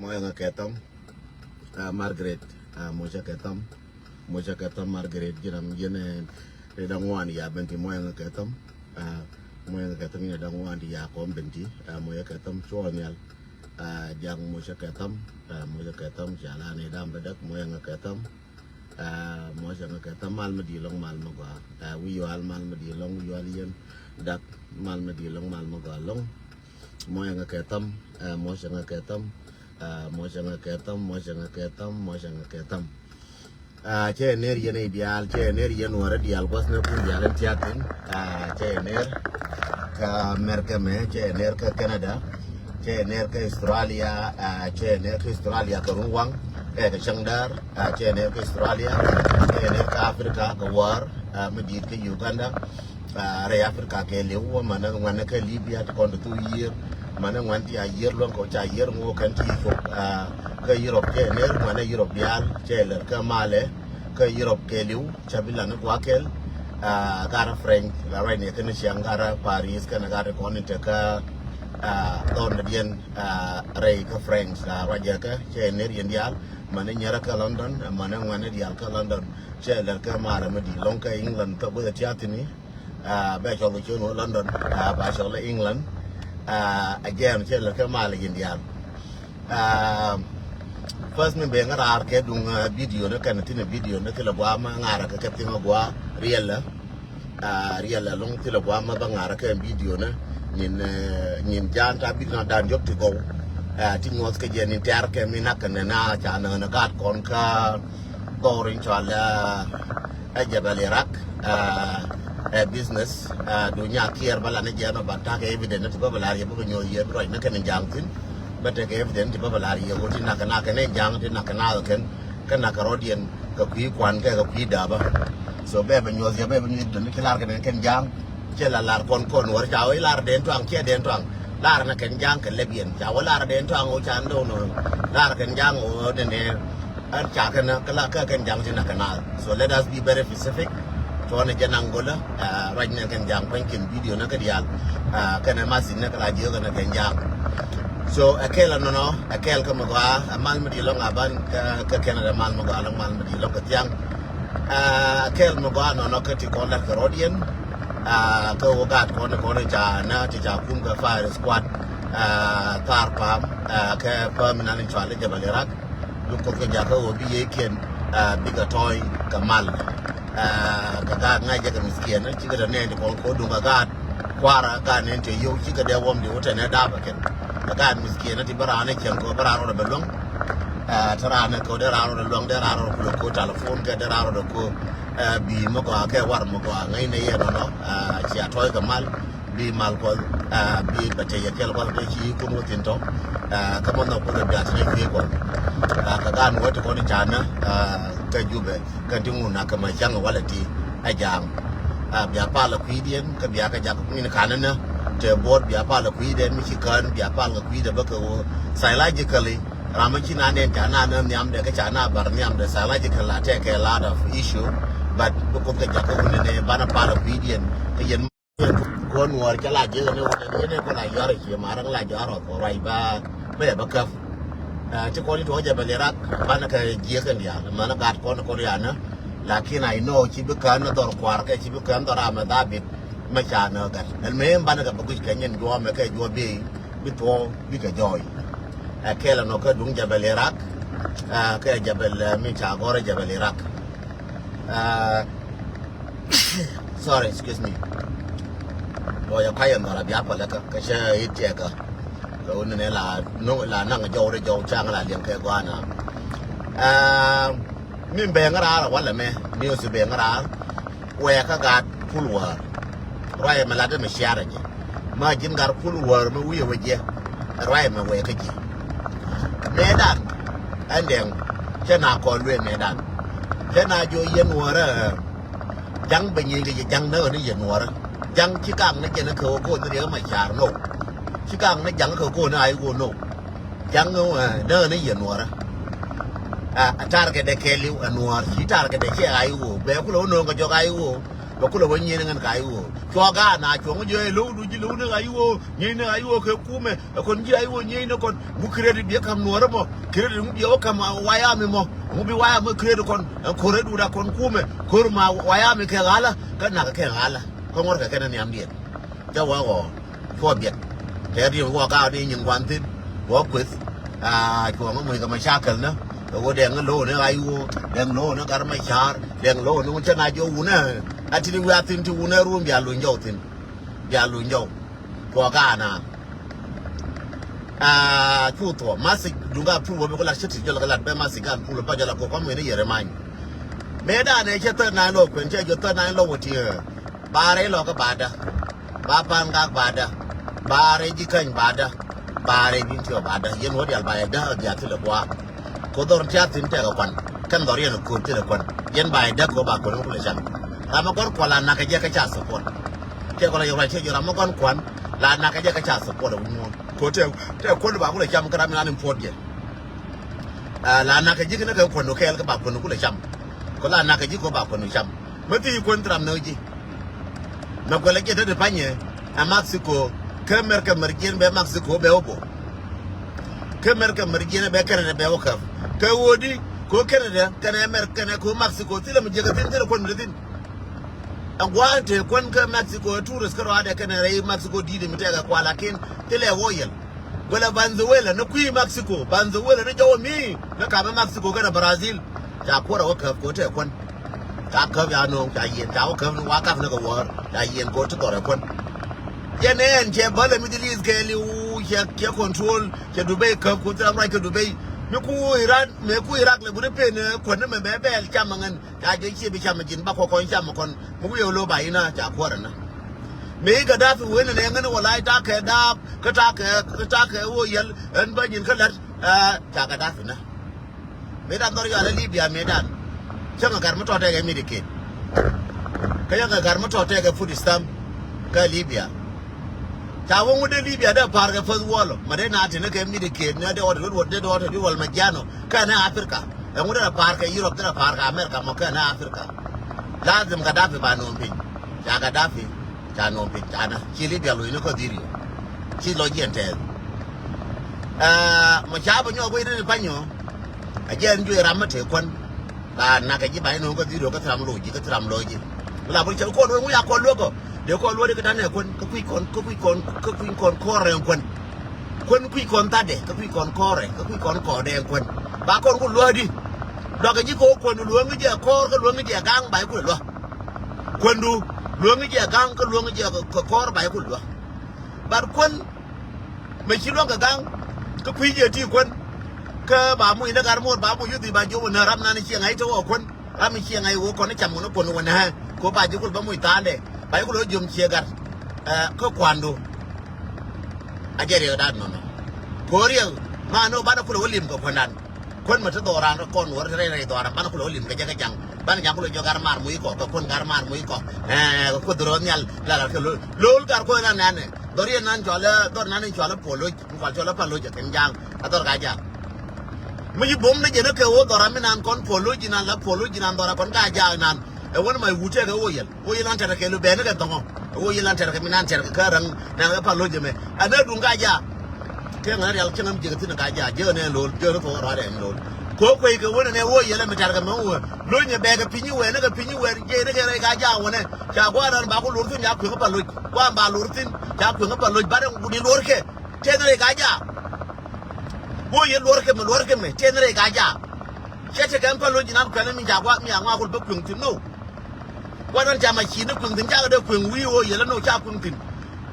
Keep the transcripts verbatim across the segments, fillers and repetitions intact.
Mɔyɛ ŋa kɛ thɔm. Ah, Margaret, ah, mɔcɛ kɛ thɔm. Mɔcɛ kɛ thɔm Margaret, ji̱n ram yɛn, eh, ri daŋ wan ya benti mɔyɛ ŋa kɛ thɔm. Ah, mɔyɛ ŋa kɛ thɔm yɛn daŋ wan ya kɔm benti. Ah, mɔyɛ kɛ thɔm cuɔ nhial. Ah, diaŋ mɔcɛ kɛ thɔm. Ah, mɔcɛ kɛ thɔm ca la ni dam bɛ däk mɔyɛ ŋa kɛ thɔm. Ah, mɔcɛ ŋa kɛ thɔm mal mi di lɔŋ mal mi gɔaa. Ah, wi̱i̱ yual mal mi di lɔŋ wi̱i̱ yual yɛn dak mal mi di lɔŋ mal mi gɔaa lɔŋ. Mɔcɛ ŋa kɛ thɔm, ah, mɔcɛ ŋa kɛ thɔm, ah, mɔcɛ ŋa kɛ thɔm, mɔcɛ ŋa kɛ thɔm, mɔcɛ ŋa kɛ thɔm. Ah, cɛ ner yɛn i̱ diaal, cɛ ner yɛn wärä diaal gua̱th ni kun diaal in tiakin. Ah, cɛ ner kä America mɛ, cɛ ner kä Canada, cɛ ner kä Australia, ah, cɛ ner kä Australia kä run waŋ, kɛ kɛ cäŋ däär, ah, cɛ ner kä Australia, cɛ ner kä Africa kä wäär, ah, mi di̱i̱t kä Uganda. Ah, rɛy Africa kɛ liw wä manɛ ŋuanɛ kä Libya ti kɔn ti thuk yiër. Manɛ ŋuan ti a yiër luäŋ kɛ ca yiër ŋuɔ kɛn ti thuk, ah, kä Europe kɛ ner ŋuanɛ Europe diaal cɛ lɛr kä malɛ kä Europe kɛ liw ca bi lan ni guakɛl. Ah, garɛ French la ruac ni kɛn ciaŋ garɛ Paris kɛn garɛ kɔn ni te kä, ah, thɔn diɛn, ah, rɛy kä French la ruac jɛ kä cɛ ner yɛn diaal. Manɛ nyɛrɛ kä London, manɛ ŋuanɛ diaal kä London. Cɛ lɛr kɛ marɛ mi di lɔŋ kɛ England kä guäth tiathini. Ah, bɛ cɔl kɛ ciön wä London, ah, ba cɔl England. Ah, again cɛ lɛr kɛ marɛ yɛn diaal. Ah, first mi ben ŋa raar kɛ duŋ, ah, video ni kɛn thin video ni thilɛ gua ma ŋarɛ kɛ kɛ thin gua riɛlɛ. Ah, riɛlɛ lɔŋ thilɛ gua ma ba ŋarɛ kɛ video ni. Nyin, eh, nyin jan ta video na dan jɔk ti gɔw. Ah, ti nyuɔth kɛ jɛ ni tɛr kɛ mi nak kɛ nɛ na ca nɛ na gat kɔn ka gɔw rin cɔal, ah, ɛ Jebel Iraq, ah, ɛ business, ah, du nya kiɛr ba la ni jɛ nɔ ba tak evidence ti ba ba lar yɛ ba ba nyuɔth yɛ bi rɔy ni kɛn jaŋ thin. Ba tek evidence ti ba ba lar yɛ wä ti nak kɛ nak kɛ ni jaŋ ti nak kɛ nak kɛn kɛ nak kɛ rɔdiɛn kɛ kui̱ kuan kɛ kɛ kui̱ daba. So bɛ ba nyuɔth yɛ bɛ ba nyuɔth duni ki lar kɛ ni kɛn jaŋ. Cɛ la lar kɔn kɔn wär ca wä ilar den tuaŋ cɛ den tuaŋ. Lar na kɛn jaŋ kɛ lɛp yɛn ca wä lar den tuaŋ wä ca ndow nɔ. Lar kɛn jaŋ wä dene. An ca kɛn kä la kä kɛn jaŋ ti na kɛn al. So let us be very specific. Tuɔn jɛ naŋ gola, ah, ruac nɛ kɛn jaŋ kuany kɛn video na kä dial. Ah, kɛn ma sin na kä la jiö kɛn kɛn jaŋ. So a kɛl a nɔnɔ, a kɛl kä mɛ gɔa, a mal mi di lɔŋ a ban kä, kä Canada mal mɛ gɔa lɔŋ mal mi di lɔŋ kä thiaŋ. Ah, a kɛl mɛ gɔa nɔnɔ kä ti kɔn lat kɛ rɔdiɛn. Ah, kä wä gat kɔn kɔn ca na ti ca kum kä fire squad. Ah, thar pam, ah, kɛ pam inan in cual i Jebel Iraq. Bi Kuoth kɛ jakä ɣöö bi yiëëkiɛn, ah, bikɛ tɔ̱ɔ̱c kɛ mal. Ah, kɛ gaat ŋa̱c jɛ kɛ mithkiɛn cikɛ te nɛɛni kɔn kɛ duŋ kɛ gaat kua̱rä gaat nɛɛni te yio̱w cikɛ dee wuɔ̱m di wä te nɛ daapɛ kɛn. Kɛ gaat mithkiɛn ti bä raan ɛ cieŋ kɛ bä raan rɔɔdɛ bɛ luäŋ. Ah, te raan ɛ kɛ dee raan rɔɔdɛ luäŋ dee raan rɔɔdɛ kulɛ ko̱ telephone kɛ dee raan rɔɔdɛ ko̱, ah, bi̱i̱ mi gɔaa kɛ war mi gɔaa ŋäcnɛ yɛ nɔnɔ, ah, cia tɔ̱ɔ̱c kɛ mal. Bi mal Kuɔth, ah, bi bɛ tɛy yɛ kɛl Kuɔth dee ci kun wä thin tɔ. Ah, kä mɔ nhɔk Kuoth bia ti ni cuee Kuɔth. Ah, kä gan wä ti kɔn i̱ canä, ah, kä Jubɛ kä ti ŋun a kä ma cäŋ walɛ ti a ja̱a̱ŋ. Ah, bia palä kui̱diɛn kä bia kä jak min kanä nä te buɔt bia palä kui̱diɛn mi ci kään bia palä kui̱dɛ bä kɛ wä psychologically. Ram mi ci na nɛn ca na nä nhiamdɛ kä ca na bar nhiamdɛ psychological a tɛkɛ lot of issue. But bi Kuoth kɛ jak kä wun ni banä palä kui̱diɛn kä yɛn Kuɔn Nuɔɔr cä la jiäk ni wä ni ni kɔn a yɔr a cie ma raŋ la jɔr a kɔ ruac ba bɛ bä käp. Ti kɔn i tuɔɔk jɛ bɛ li rak banɛ kɛ jiäk kɛn diaal manɛ gat kɔn kɔn ya nä. Lakin I know ci bi kään ni dhɔr kuar kɛ ci bi kään dhɔr amɛ dhabit mɛ ca nä gat. Ɛn mɛ banɛ kɛ bä guic kɛ nyin juɔmɛ kɛ juɔ bi bi thuɔɔk bi kɛ jɔɔy. Ɛ kɛl ɛnɔ kɛ duŋ jɛ bɛ li rak. Kɛ jɛ bɛ lɛ mi ca gɔr jɛ bɛ li rak. Sorry, excuse me. Lɔ ya kayɛ mara bia pala ka ka cɛ it cɛ ka. Ka wuni ne la no la nang jɔw re jɔw chang la liang kɛ gwana. Min bɛ ngara wala mɛ ni osi bɛ ngara. Wɛ ka gat pul war. Rɔyɛ mɛ la de mɛ share ni. Ba ji̱n gar kul wäär mi wi̱i̱ wä jiɛ. Ruac mɛ wee kä jiɛ. Mëëdan. Ɛn dɛŋ. Cɛ na kɔn luee mëëdan. Cɛ na jiɔ yɛn wäärä. Jaŋ bɛ nyieny kɛ jɛ jaŋ näk ni yɛn wäärä. Jaŋ ci kaŋ ni jɛn kɛ wä go̱o̱n ni riɛk ma ca̱a̱r no. Ci kaŋ ni jaŋ kɛ go̱o̱n ni a i̱ go̱o̱n no. Jaŋ näk ni yɛn wäärä. A tarkɛ dɛ kɛɛliw ɛ nuäär ci tarkɛ dɛ cɛ a i̱ go̱o̱n bɛ kulɛ wä no̱o̱ŋ kɛ jɔk a i̱ go̱o̱n. Bɛ kulɛ wä nyieny ŋän ka i̱ ɣöö cuɔ gaat na cuɔ̱ŋ jiɔ i̱ lo̱wdu ji̱ lo̱wni ka i̱ ɣöö nyieny ni ka i̱ ɣöö kɛ kumɛ. Ɛ kɔn ji̱ a i̱ ɣöö nyieny ni kɔn ŋu kiret i̱ biɛ ka̱m nuɔ̱ɔ̱rä mɔ kiret i̱ ŋu biɛ wä ka̱m waya mi mɔ ŋu bi waya mɔ kiret kɔn. Ɛ ko̱r i̱ duut a kɔn kumɛ ko̱r ma waya mi kɛ ɣa̱lä. Kä nakä kɛ ɣa̱lä kä ŋuɔ̱rkɛ kɛn ɛ nhiamdiɛn. Cä wä ɣɔɔ cuɔ biɛt. Tɛɛr diɛn wä ka̱a̱k ni nyin gua̱n thi̱n wä kueth. Aa cuɔ̱ŋ ɛ muc kɛ mɛ cakɛl nä. Kɛ wä dɛŋ lo̱o̱n ɛ ɣa̱c wä dɛŋ lo̱o̱n ɛ gat mɛ ca̱a̱r dɛŋ lo̱o̱n ɛ ŋun cä na jɔw wunä. A ti ni wiaa thi̱n ti wunä ruun bia luny jɔw thi̱n. Bia luny jɔw. Cuɔ ka̱a̱k na. Aa cu thuɔ masik duŋ ka pul wä bi ku lat cä ti jɔl kɛ lat bɛ masik ka pul pa jɔl a kɔ kɔm ŋuɛn i̱ yɛrɛ many. Mëë danɛ cɛ thäär na in lɔ kuɛn cɛ jɔ thäär na in lɔ wä ti. Baarɛ ilɔ kä baada. Ba pan gak baada. Baarɛ ji̱ käny baada. Baarɛ bin tiɔ baada yɛn wä dial ba yɛ däk a diath thilɛ gua̱a̱. Ko dhɔr tiath thin tɛk a kuan kɛn dhɔr yɛn a ko̱o̱t thilɛ kuan. Yɛn ba yɛ däk ko ba kuan kulɛ cam. Ram a gua̱n kuan la nak kɛ jɛ kä ca support. Tɛk kɔn la yɛ ruac tɛk jɔ ram a gua̱n kuan la nak kɛ jɛ kä ca support a wun ŋuɔ̱n. Ko tɛk tɛk kuan ba kulɛ cam kä ram in an in puɔt jɛ. Aa la nak kɛ ji̱ kä ni kɛ kuan kɛɛl kä ba kuan kulɛ cam. Ko la nak kɛ ji̱ ko ba kuan cam. Mä thi kuän thram nä ji̱. Mɛ kuɛlɛ jiɛ te ti panyɛ ɛ Mexico. Kä America mɛr jiɛn bɛ Mexico bɛ wä bo. Kä America mɛr jiɛn bɛ Canada bɛ wä käp. Kä ɣöödi ko Canada kɛnɛ America kɛnɛ ko Mexico thilɛ mi jiɛkɛ thin thilɛ kuän mi te thin. Ɛ gua̱a̱n te kuän kä Mexico ɛ tourist kä rɔadɛ kɛnɛ rɛy Mexico di̱i̱t mi tɛkɛ kual lakin thilɛ wä yɛl. Wala Venezuela ni kui̱ Mexico, Venezuela ni jɔwä mi ni kapɛ Mexico kɛnɛ Brazil. Ca kuɔrɛ wä käp ko tɛ kuän. Ca käp ya no̱o̱ŋ ca yiɛn ca wä käp ni wa kap ni kɛ wäär ca yiɛn ko ti dhɔrɛ kuän. Yɛn ɛn cɛ bälɛ Middle East kɛɛliw cɛ cɛ control cɛ Dubai käp ko ti ram ruac kɛ Dubai. Mi ku Iran mi ku Iraq lɛ buri pen kuän ni mɛ bɛ bɛɛl cam ɛ ŋän. Ca jɛ ciɛ bi cam ji̱n ba kɔ kɔn cam kɔn mi wi̱i̱ lo ba inä ca kuɔrɛ nä. Mi Gaddafi wen nɛ ŋän wala i̱ takɛ daap kä takɛ kä takɛ wä yɛl ɛn bä nyin kä lät. Ca Gaddafi nä. Mi dan dhɔr yɔalɛ Libya mi dan. Cäŋ ɛ gar mi tɔ̱ tɛkɛ mi di ken. Kä yäŋ ɛ gar mi tɔ̱ tɛkɛ food stamp kä Libya. Ca wä ŋut dee Libya dee pa̱a̱r kɛ first world ma dee na tini kɛ mi di ken ni dee wɔt dee wɔt dee wɔt dee wɔt ma jiano. Kä ni Africa. Ɛŋu derɛ pa̱a̱r kɛ Europe derɛ pa̱a̱r kɛ America mɔ kɛn ni Africa. Lazim Gaddafi ba nööm piny. Ca Gaddafi ca nööm piny ca na ci Libya lo̱c ni kä dhiri. Ci lɔ jiɛn tɛɛth. Mɔ ca bä nyɔk wec ri ni panyɔ. A jiɛn juɛ ram mi te kuän. La nak kɛ ji̱ ba ni nööm kä dhiri kä thiram lo̱c ji̱ kä thiram lo̱c ji̱. Mi la bä cɛ kɔn wec ŋu ya kɔn luäk ɔ. Dee kɔn luäk di kä tanɛ kuän kä kui̱ kɔn kä kui̱ kɔn kä kui̱ kɔn kɔn rɛŋ kuän. Kuän kui̱ kɔn thatdɛ kä kui̱ kɔn kɔrɛ kä kui̱ kɔn kɔdɛ kuän. Ba kɔn ku luäk di. Luäk ji̱ kɛ wä kuändu luäŋ jiɛ kɔr kä luäŋ jiɛ gaŋ ba ji̱ ku luäk. Kuändu luäŋ jiɛ gaŋ kä luäŋ jiɛ kɛ kɔr ba ji̱ ku luäk. Bat kuän. Mɛ ci luäŋ kɛ gaŋ. Kä kui̱ jiɛ ti kuän. Kä ba muc ni gat muɔt ba muc yuthi ba ji̱ wä nä ram nan ciɛ ŋa̱c te wä kuän. Ram mi ciɛ ŋa̱c wä kɔn cam wä ni kuän wä nä. Ko ba ji̱ kul ba muc tha̱a̱ndɛ ba ji̱ kul wä jiom ciɛ gat. Kä kuandu. A jɛ riɛk dat nɔnɔ. Ko riɛk ma no banɛ kulɛ wä lim kɛ kuändan. Kuän mɛ ti dhɔran kɔn wä rɛy rɛy dhɔran banɛ kulɛ wä lim kɛ jɛ kɛ jaŋ. Banɛ jaŋ kulɛ jɔ gar mar muc kɔ kɛ kuän gar mar muc kɔ. Kɛ kuoth rɔ nhial la la kɛ lo̱l lo̱l gar kuoth na nɛnɛ. Dhɔr yɛn nan cɔalɛ dhɔr nan in cɔalɛ puɔl loc in kual cɔalɛ pal loc kɛ kɛn jaŋ. A dhɔr ka jaŋ. Mi ci bom ni jɛ ni kɛ wä dhɔran mi nan kɔn puɔl loc inan la puɔl loc inan dhɔran kɔn ka jaŋ nan. Ɛ wän ma iwut tɛkɛ wä yɛl. Wä yɛl an tɛrɛ kɛ lu bɛn kɛ dhɔŋɔ. Wä yɛl an tɛrɛ kɛ mi nan tɛrɛ kɛ kä räŋ nan kɛ pal lo̱c ɛmɛ. An ɛ duŋ ka jaak. Kɛ ŋän rial cäŋ am jiɛk thin ka jaak jiɛk nɛ lo̱l jiɛk ni thok rɔadɛ ni lo̱l. Ko kuec kɛ wän ɛnɛ wä yɛl ɛmɛ tɛrɛ kɛ mɛ wä. Lo̱c nɛ bɛɛ kɛ piny wɛn ni kɛ piny wɛn jiɛk ni kɛ rɛy ka jaak wänɛ. Ca gua̱a̱r an ba ku lor thin ca kueŋ pal lo̱c. Gua̱a̱r ba lor thin ca kueŋ pal lo̱c ba rɛŋ guni lor kɛ. Tɛn rɛy ka jaak. Wä yɛl lor kɛ mɛ lor kɛ mɛ tɛn rɛy ka jaak. Cɛ tekɛ pal lo̱c inan kuɛn mi ca gua̱a̱r mi a ŋɔak kul bä kueŋ thin no. Kuan an ca ma ci ni kuiŋ thi̱n cakɛ dee kuiŋ wi̱i̱ ɣöö yɛl ɛn ɣöö ca kuiŋ thi̱n.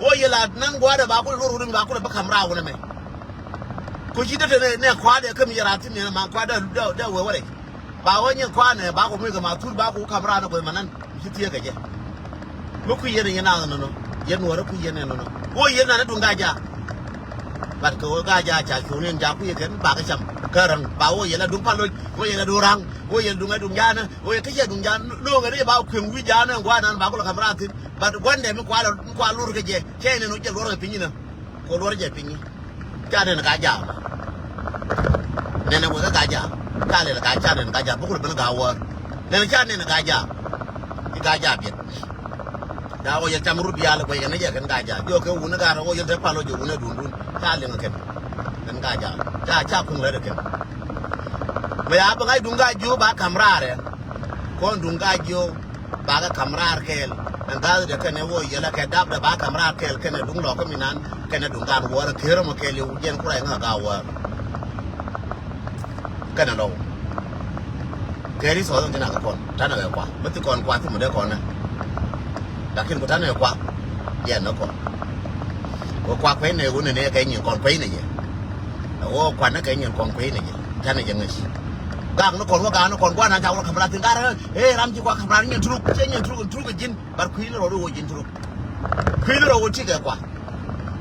Ɣöö yɛl a naŋ gua̱a̱dɛ ba kulɛ luɔr wuni ba kulɛ bä ka̱m raawunɛ mɛ. Ku ci te te nɛ kua̱a̱dɛ kä mi yɛ raar thi̱n nɛ ma kua̱a̱dɛ dee wee wä rɛc. Ba ɣöö nyɛ kua̱a̱nɛ ba ku muc kɛ ma thur ba ku ka̱m raawunɛ kueth ma nan mi ci thieekä jɛ. Mi kui̱ yɛn ɛ yɛn naath nɔnɔ. Yɛn wärä kui̱ yɛn ɛnɔnɔ. Wä yɛn nanɛ duŋ Gaa-jaak. But kɛ wä Gaa-jaak ca cuɔ̱ŋ yɛn jaak kui̱ yɛ kɛn bakä cam. Kä Raŋ ba wä yɛn la duŋ Pal Loc, wä yɛn la duŋ Raŋ, wä yɛn duŋ ɛ duŋ Jaanä, wä yɛn kä cɛ duŋ Jaanä. No̱o̱ŋɛ ni ba kueŋ wi̱i̱ Jaanä ɛn gua̱a̱r nan ba kulɛ ka̱m raar thi̱n. But gua̱ndɛ mi kual, mi kual lur kɛ jɛ. Cɛ yɛn ɛn wä jɛ luɔr kɛ piny inɔ. Kɛ luɔr jɛ piny. Ca nɛn Gaa-jaak. Nɛn ɛ wek kä Gaa-jaak. Ca lɛl Gaa, ca nɛn Gaa-jaak. Bä kulɛ ben Gaa-wäär. Nɛn ca nɛn Gaa-jaak. Ci Gaa-jaak biɛt. Ca wä yɛl cam rut bial kuec kɛn ni jɛ kɛn Gaa-jaak. Jiɔ kɛ wun ni Gaa-jaak wä yɛl te Pal Loc jiɔ wun ɛ duun duun. Ca liŋ kɛn. Kɛn Gaa-jaak. Ca, ca kuŋ lät kɛn. Mɛ ya bä ŋa̱c duŋ Gaa-jiök ba ka̱m raar ɛ. Kɔn duŋ Gaa-jiök. Bakɛ ka̱m raar kɛɛl ɛn ga̱a̱thdɛ kɛnɛ wä yɛlɛ kɛ dapdɛ ba ka̱m raar kɛɛl kɛnɛ duŋ lɔkä mi nan kɛnɛ duŋ Gaa-wäär kërä mɔ kɛɛl yɛ wi̱c jɛn ku rɛy ŋä Gaa-wäär. Kɛnɛ lɔw kɛ ri sɔɔth ɛn ti nak kɛ kɔn tanɛ kɛ kua mi thi kɔn kua thi mɔ dee kɔn nɛ. Lakin ku tanɛ kɛ kua yɛn nɛ kɔn. Kɛ kua kuɛy nɛ wun nɛ nɛ kɛ nyin kɔn kuɛy nɛ yɛ. Ɛ wä kuanɛ kɛ nyin kɔn kuɛy nɛ jɛ. Canɛ jɛ ŋäc. Gak ni kɔn wä gak ni kɔn guanan ca wä ka̱m raar thi̱n garɛ. Ee ram ci kua ka̱m raar nyin turuk. Cɛ nyin turuk, turuk ji̱n. Bar kui̱ ni rɔ wä ji̱n turuk. Kui̱ ni rɔ wä ti kɛ kua.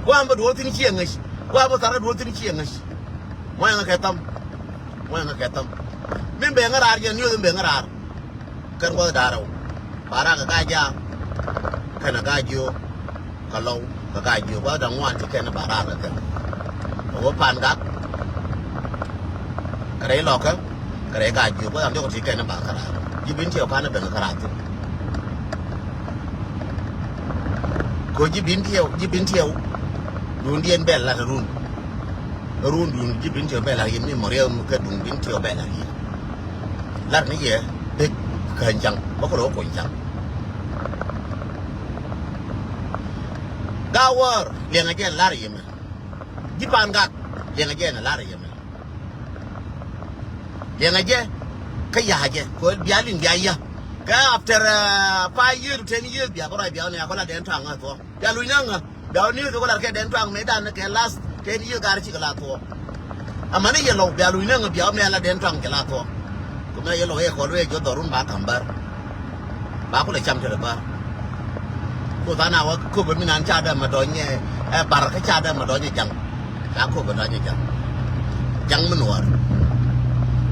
Guam bä duɔ̱ɔ̱r thi̱n ciɛ ŋäc. Guam bä thar kɛ duɔ̱ɔ̱r thi̱n ciɛ ŋäc. Muɔ̱c ŋä kɛ thäm. Muɔ̱c ŋä kɛ thäm. Min bɛ ŋä raar jɛ niöth min bɛ ŋä raar. Kɛn gua̱th da̱rɛw. Ba raar kɛ Gaa-jaak kɛnɛ Gaa-jiök kɛ lɔw kɛ Gaa-jiök gua̱th da̱ŋ ŋuan ti kɛn ba raar kɛ kɛn. Kɛ wä Pangak kɛ rɛy lɔkä kɛ rɛy Gaa-jiök gua̱th da̱ŋ diɔk ti kɛn ba kɛ raar. Ji̱ Bentiu ka̱n ben kɛ raar thi̱n. Kɛ ji̱ Bentiu, ji̱ Bentiu. Duundiɛn bɛl lat run. Run duun ji̱ Bentiu bɛ lar yɛ mi mɔ riɛw mi kä duun Bentiu bɛ lar yɛ. Lar ni yɛ pek kä ja̱ŋ bä kolo kony ja̱ŋ. Gaa-wäär liɛŋɛ jɛ lar yɛ mɛ. Ji̱ Pangak liɛŋɛ jɛ ni lar yɛ mɛ. Liɛŋɛ jɛ kä ya̱a̱ jɛ kɛ bia liŋ bia yä. Kɛ after, uh, five years to ten years bia bä rɔy bia ni a kɔ la dɛn ta̱a̱ŋ a thuɔ̱k. Bia luny ni ŋä. Bia wä ni̱i̱th kɛ lar kɛ dɛn tuaŋ mëë dan kɛ last ten years gar cikɛ la thuɔɔk. Amäni yɛ lɔw bia luny ni ŋä bia wä mëë la dɛn tuaŋ kɛ la thuɔɔk. Kɛ mëë yɛ lɔw yɛ kɔl wee jɔ dhɔrun ba ka̱m bär. Ba kulɛ cam te lɛ bär. Kuoth an a wä köpɛ mi nan ca däm a dɔny ɛ bar kä ca däm a dɔny ɛ ja̱ŋ. Ca köpɛ dɔny ɛ ja̱ŋ. Ja̱ŋ mi nuɔɔr.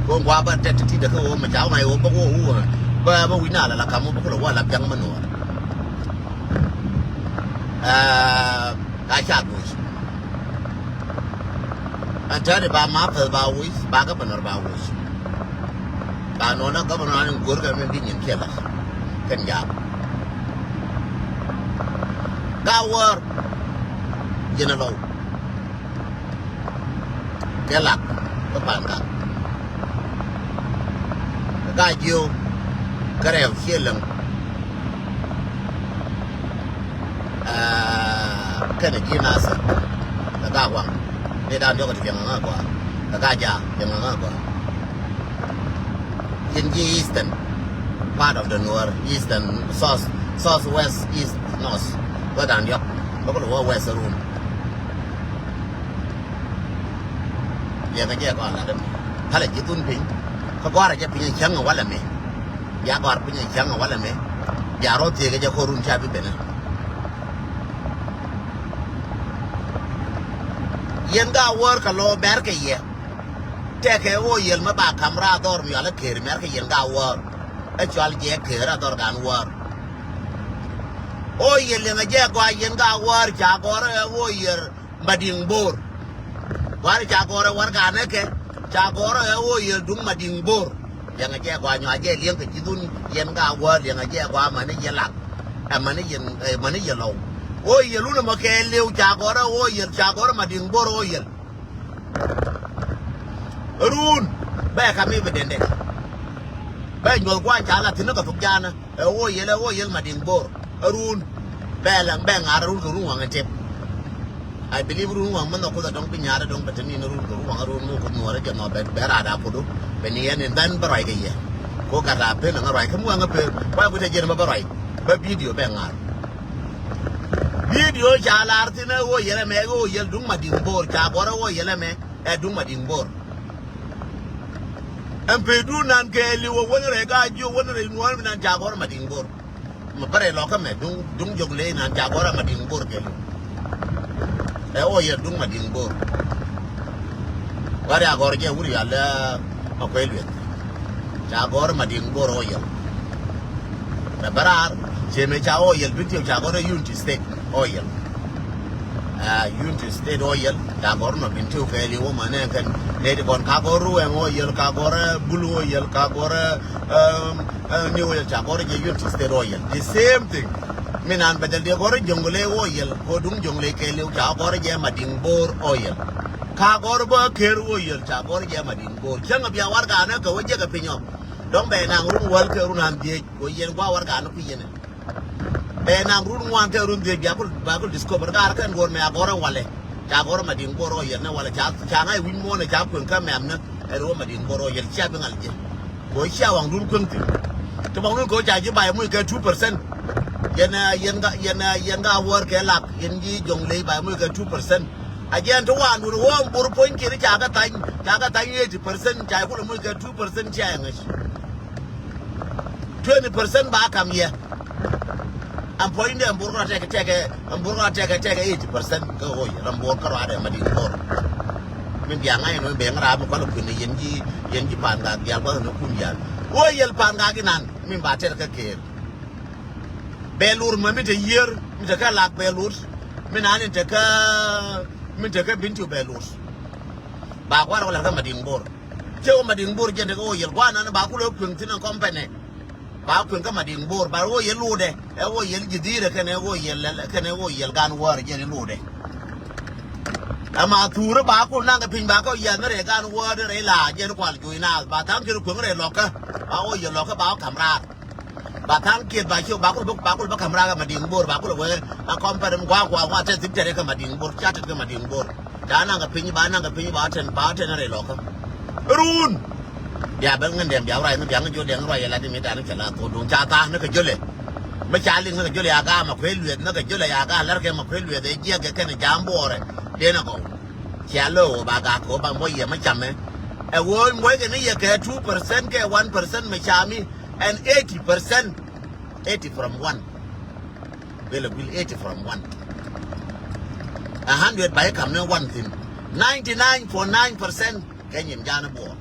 Kɛ ɣöö gua̱a̱ bä tɛt ti ti dɛ kä ɣöö mɛ ca wä ŋa̱c ɣöö bä wä wä bä bä wi̱c na la la ka̱m wä bä kulɛ wä la ja̱ŋ mi nuɔɔr. Aa, ka ca goc. Ɛn tääri ba ma pɛth ba woc, ba governor ba woc. Ba nɔnɔ governor ni go̱r kɛ mi bi nyin kiɛ la kɛn jaak. Gaa-wäär yɛn a lɔw. Kɛ lak kä Pangak. Kɛ Gaa-jiök kä rɛw ciɛ läŋ. Aa, kɛnɛ ji̱ Nasir kɛ Gaa-waŋ. Ni dan diɔk ti jiɛŋ aŋa gɔaa kɛ Gaa-jaak jiɛŋ aŋa gɔaa. Ji̱n ji̱ eastern part of the Nuer, eastern, south, south west, east, north. Bä dan diɔk bä kulɛ wä west run. Liɛŋɛ jɛ kɔn lat ɛmɛ. Pälɛ ji̱ thun piny. Kä gɔ̱a̱rɛ jɛ piny cäŋ ɛ walɛ mɛ. Bia gɔ̱a̱r piny cäŋ ɛ walɛ mɛ. Bia rɔ thiekɛ jɛ kɔr run ca bi benɛ. Yɛn Gaa-wäär kɛ lɔ bɛr kɛ yɛ. Tɛkɛ ɣöö yɛl mɛ ba ka̱m raar dhɔr mi yɔal ɛ Kër mɛr kɛ yɛn Gaa-wäär. Ɛ cɔal jɛ Kër a dhɔr Gaa-wäär. Ɣöö yɛl liɛŋɛ jɛ gɔaa yɛn Gaa-wäär ca gɔ̱r ɛ ɣöö yɛl Madiŋ Bo̱o̱r. Gua̱a̱r ca gɔ̱rɛ wär ganɛ kɛ ca gɔ̱rɛ ɛ ɣöö yɛl duŋ Madiŋ Bo̱o̱r. Liɛŋɛ jɛ gɔaa nyɔa jɛ liɛŋ kɛ ji̱ dhun yɛn Gaa-wäär liɛŋɛ jɛ gɔaa mäni yɛ lak. Ɛ mäni yɛn, ɛ mäni yɛ lɔw. Ɣöö yɛl wun ɛmɔ kɛ liw ca gɔ̱rɛ ɣöö yɛl ca gɔ̱rɛ Madiŋ Bo̱o̱r ɣöö yɛl. Run bɛ ka mi bi dɛndɛ. Bɛ nyuɔth gua̱a̱n ca la thi̱n ni kɛ thok jaanä. Ɛ ɣöö yɛl, ɛ ɣöö yɛl Madiŋ Bo̱o̱r. Ɛ run. Bɛ la, bɛ ŋa̱r run kɛ run waŋ ɛ tep. I believe run waŋ mi nhɔk Kuoth ɛ dɔ̱ŋ bi nyaar ɛ dɔ̱ŋ bɛ te ni̱n run kɛ run waŋ ɛ run mi Kuoth nuɔɔr ɛ jɛ nhɔk bɛ, bɛ raada puɔdu. Bɛ ni yɛn in dhɛn bä ruac kɛ yɛ. Ko gat a pen ɛ ŋa̱ ruac kä mi waŋ ɛ pen. Kuay kui̱ te jiɛn bä bä ruac. Bä video bɛ ŋa̱r. Video ca lar thin ɛ ɣöö yɛl ɛmɛ, ɛ ɣöö yɛl duŋ Madiŋ Bo̱o̱r. Ca gɔ̱r ɛ ɣöö yɛl ɛmɛ, ɛ duŋ Madiŋ Bo̱o̱r. Ɛn pey duun nan kɛɛliw ɛ wän rɛy Gaa-jiök wän rɛy nuɔ̱ɔ̱r mi nan ca gɔ̱r Madiŋ Bo̱o̱r. Mɛ bärɛ lɔkä mɛ duŋ, duŋ Jɔŋlei nan ca gɔrɛ Madiŋ Bor kɛɛliw. Ɛ Oyɛl duŋ Madiŋ Bor. Gɔrɛ a gɔrɛ jɛ wuri yalɛ Makuei Lueth. Ca gɔrɛ Madiŋ Bor Oyɛl. Mɛ bäraar cɛ mɛ ca Oyɛl Bentiu ca gɔrɛ Unity State Oyɛl. Ɛ Unity State Oyɛl ca gɔrɛ nɔ Bentiu kɛɛliw wä mɛ nɛ kɛn nɛ ti kɔn ka gɔrɛ Ruwɛŋ Oyɛl ka gɔrɛ Bul Oyɛl ka gɔrɛ, ɛm, Ɛn ni Oyɛl ca gɔrɛ jɛ Unity State Oyɛl. The same thing. Mi nan bɛ thil diɛ gɔrɛ Jɔŋlei Oyɛl kɛ duŋ Jɔŋlei kɛɛliw ca gɔrɛ jɛ Madiŋ Bor Oyɛl. Ka gɔrɛ bä Kɛɛr Oyɛl ca gɔrɛ jɛ Madiŋ Bor. Cäŋ bia warɛganɛ kɛ wä jɛ kɛ piny ɔ. Dɔ̱ŋ bɛ naŋ run wäl kɛ run an dhiec kɛ yɛn gua warɛganɛ kui̱ yɛn ɛ. Bɛ naŋ run ŋuan kɛ run dhiec bia kul, bia kul discover gar kɛn duɔr mɛ a gɔrɛ walɛ. Ca gɔrɛ Madiŋ Bor Oyɛl nɛ walɛ ca, ca ŋa̱c wi̱c muɔ̱ɔ̱nɛ ca kueŋ kä mɛmnä. Ɛ run Madiŋ Bor Oyɛl cia bi ŋal jɛ. Kɛ cia waŋdun kueŋ thi̱n. Ti waŋdun kɛ ca ji̱ bay muc kɛ two percent. Yɛn, ɛ, yɛn ga, yɛn, ɛ, yɛn ga wäär kɛ lak, yɛn ji̱ Jɔŋlei bay muc kɛ two percent. A jɛn ti waŋdun wä Bor puɔ̱ny kiɛn ca kɛ thany, ca kɛ thany eighty percent, ca kulɛ muc kɛ two percent cia yɛ ŋäc. Twenty percent ba kam yɛ. Ɛn puɔ̱nydɛ ɛn Bor kɔn a tɛkɛ, tɛkɛ, ɛn Bor kɔn a tɛkɛ, tɛkɛ eighty percent kä Oyɛl, ɛn Bor kärɔadɛ Madiŋ Bor. Min bia ŋa̱c ɛn ɣöö ben ram mi kɔn a kui̱n yɛn ji̱, yɛn ji̱ Pangak diaal gua̱th ɛn ɣöö kun diaal. Oyɛl Pangak inan min ba tɛr kä Kɛɛr. Bɛ lur mɛ mi te Yiër, mi te kä Lak bɛ lur. Mi nan in te kä, mi te kä Bentiu bɛ lur. Ba gua̱r kɔ lɛr kä Madiŋ Bor. Cɛ wä Madiŋ Bor jɛn te kä Oyɛl gua̱r nan ba kulɛ kueŋ thi̱n ɛn company. Ba kueŋ kä Madiŋ Bor, ba Oyɛl lotdɛ. Ɛ Oyɛl ji̱ dhi̱i̱rɛ kɛnɛ Oyɛl, kɛnɛ Oyɛl gan wäär jɛn lotdɛ. Ɛma thuurä ba kul naŋ kɛ piny ba kɛ Oyɛl ni rɛy gan wäär rɛy la jɛn kual juɔy naath. Ba tha̱a̱ŋ kiɛt kueŋ rɛy lɔkä. Ba Oyɛl lɔkä ba wä ka̱m raar. Ba tha̱a̱ŋ kiɛt ba ciö ba kul bä, ba kul bä ka̱m raar kɛ Madiŋ Bor, ba kul wee a kɔm pɛrɛ mi gua̱a̱k gua̱a̱k gua̱a̱k tɛth thi̱n tɛrɛ kɛ Madiŋ Bor. Ca tɛth kɛ Madiŋ Bor. Ca naŋ kɛ piny ba naŋ kɛ piny ba wä tɛn, ba wä tɛn rɛy lɔkä. Run. Bia ben ŋän dɛm bia ruac ni bia ŋän jiö dɛŋ ruac yɛ lat ni mi dan kɛ la thok duŋ ca tha̱a̱ŋ ni kɛ jölɛ. Mi ca liŋ ni kɛ jölɛ ya ga̱a̱ Makuei Lueth ni kɛ jölɛ ya ga̱a̱ lär kɛ Makuei Lueth ɛ jiɛk kɛ kɛn jam buɔrɛ. Denɛ gɔw. Cia lo̱o̱ ba gak kɛ wä ba muɔc yɛ mi camɛ. Ɛ wä muɔc kɛ ni yɛ kɛ two percent kɛ one percent mi cami ɛn eighty percent. Eighty from one. Bel a guil eighty from one. A hundred ba i̱ kam ni one thi̱n. Ninety nine point nine percent. Kɛ nyin ja̱a̱n buɔɔr.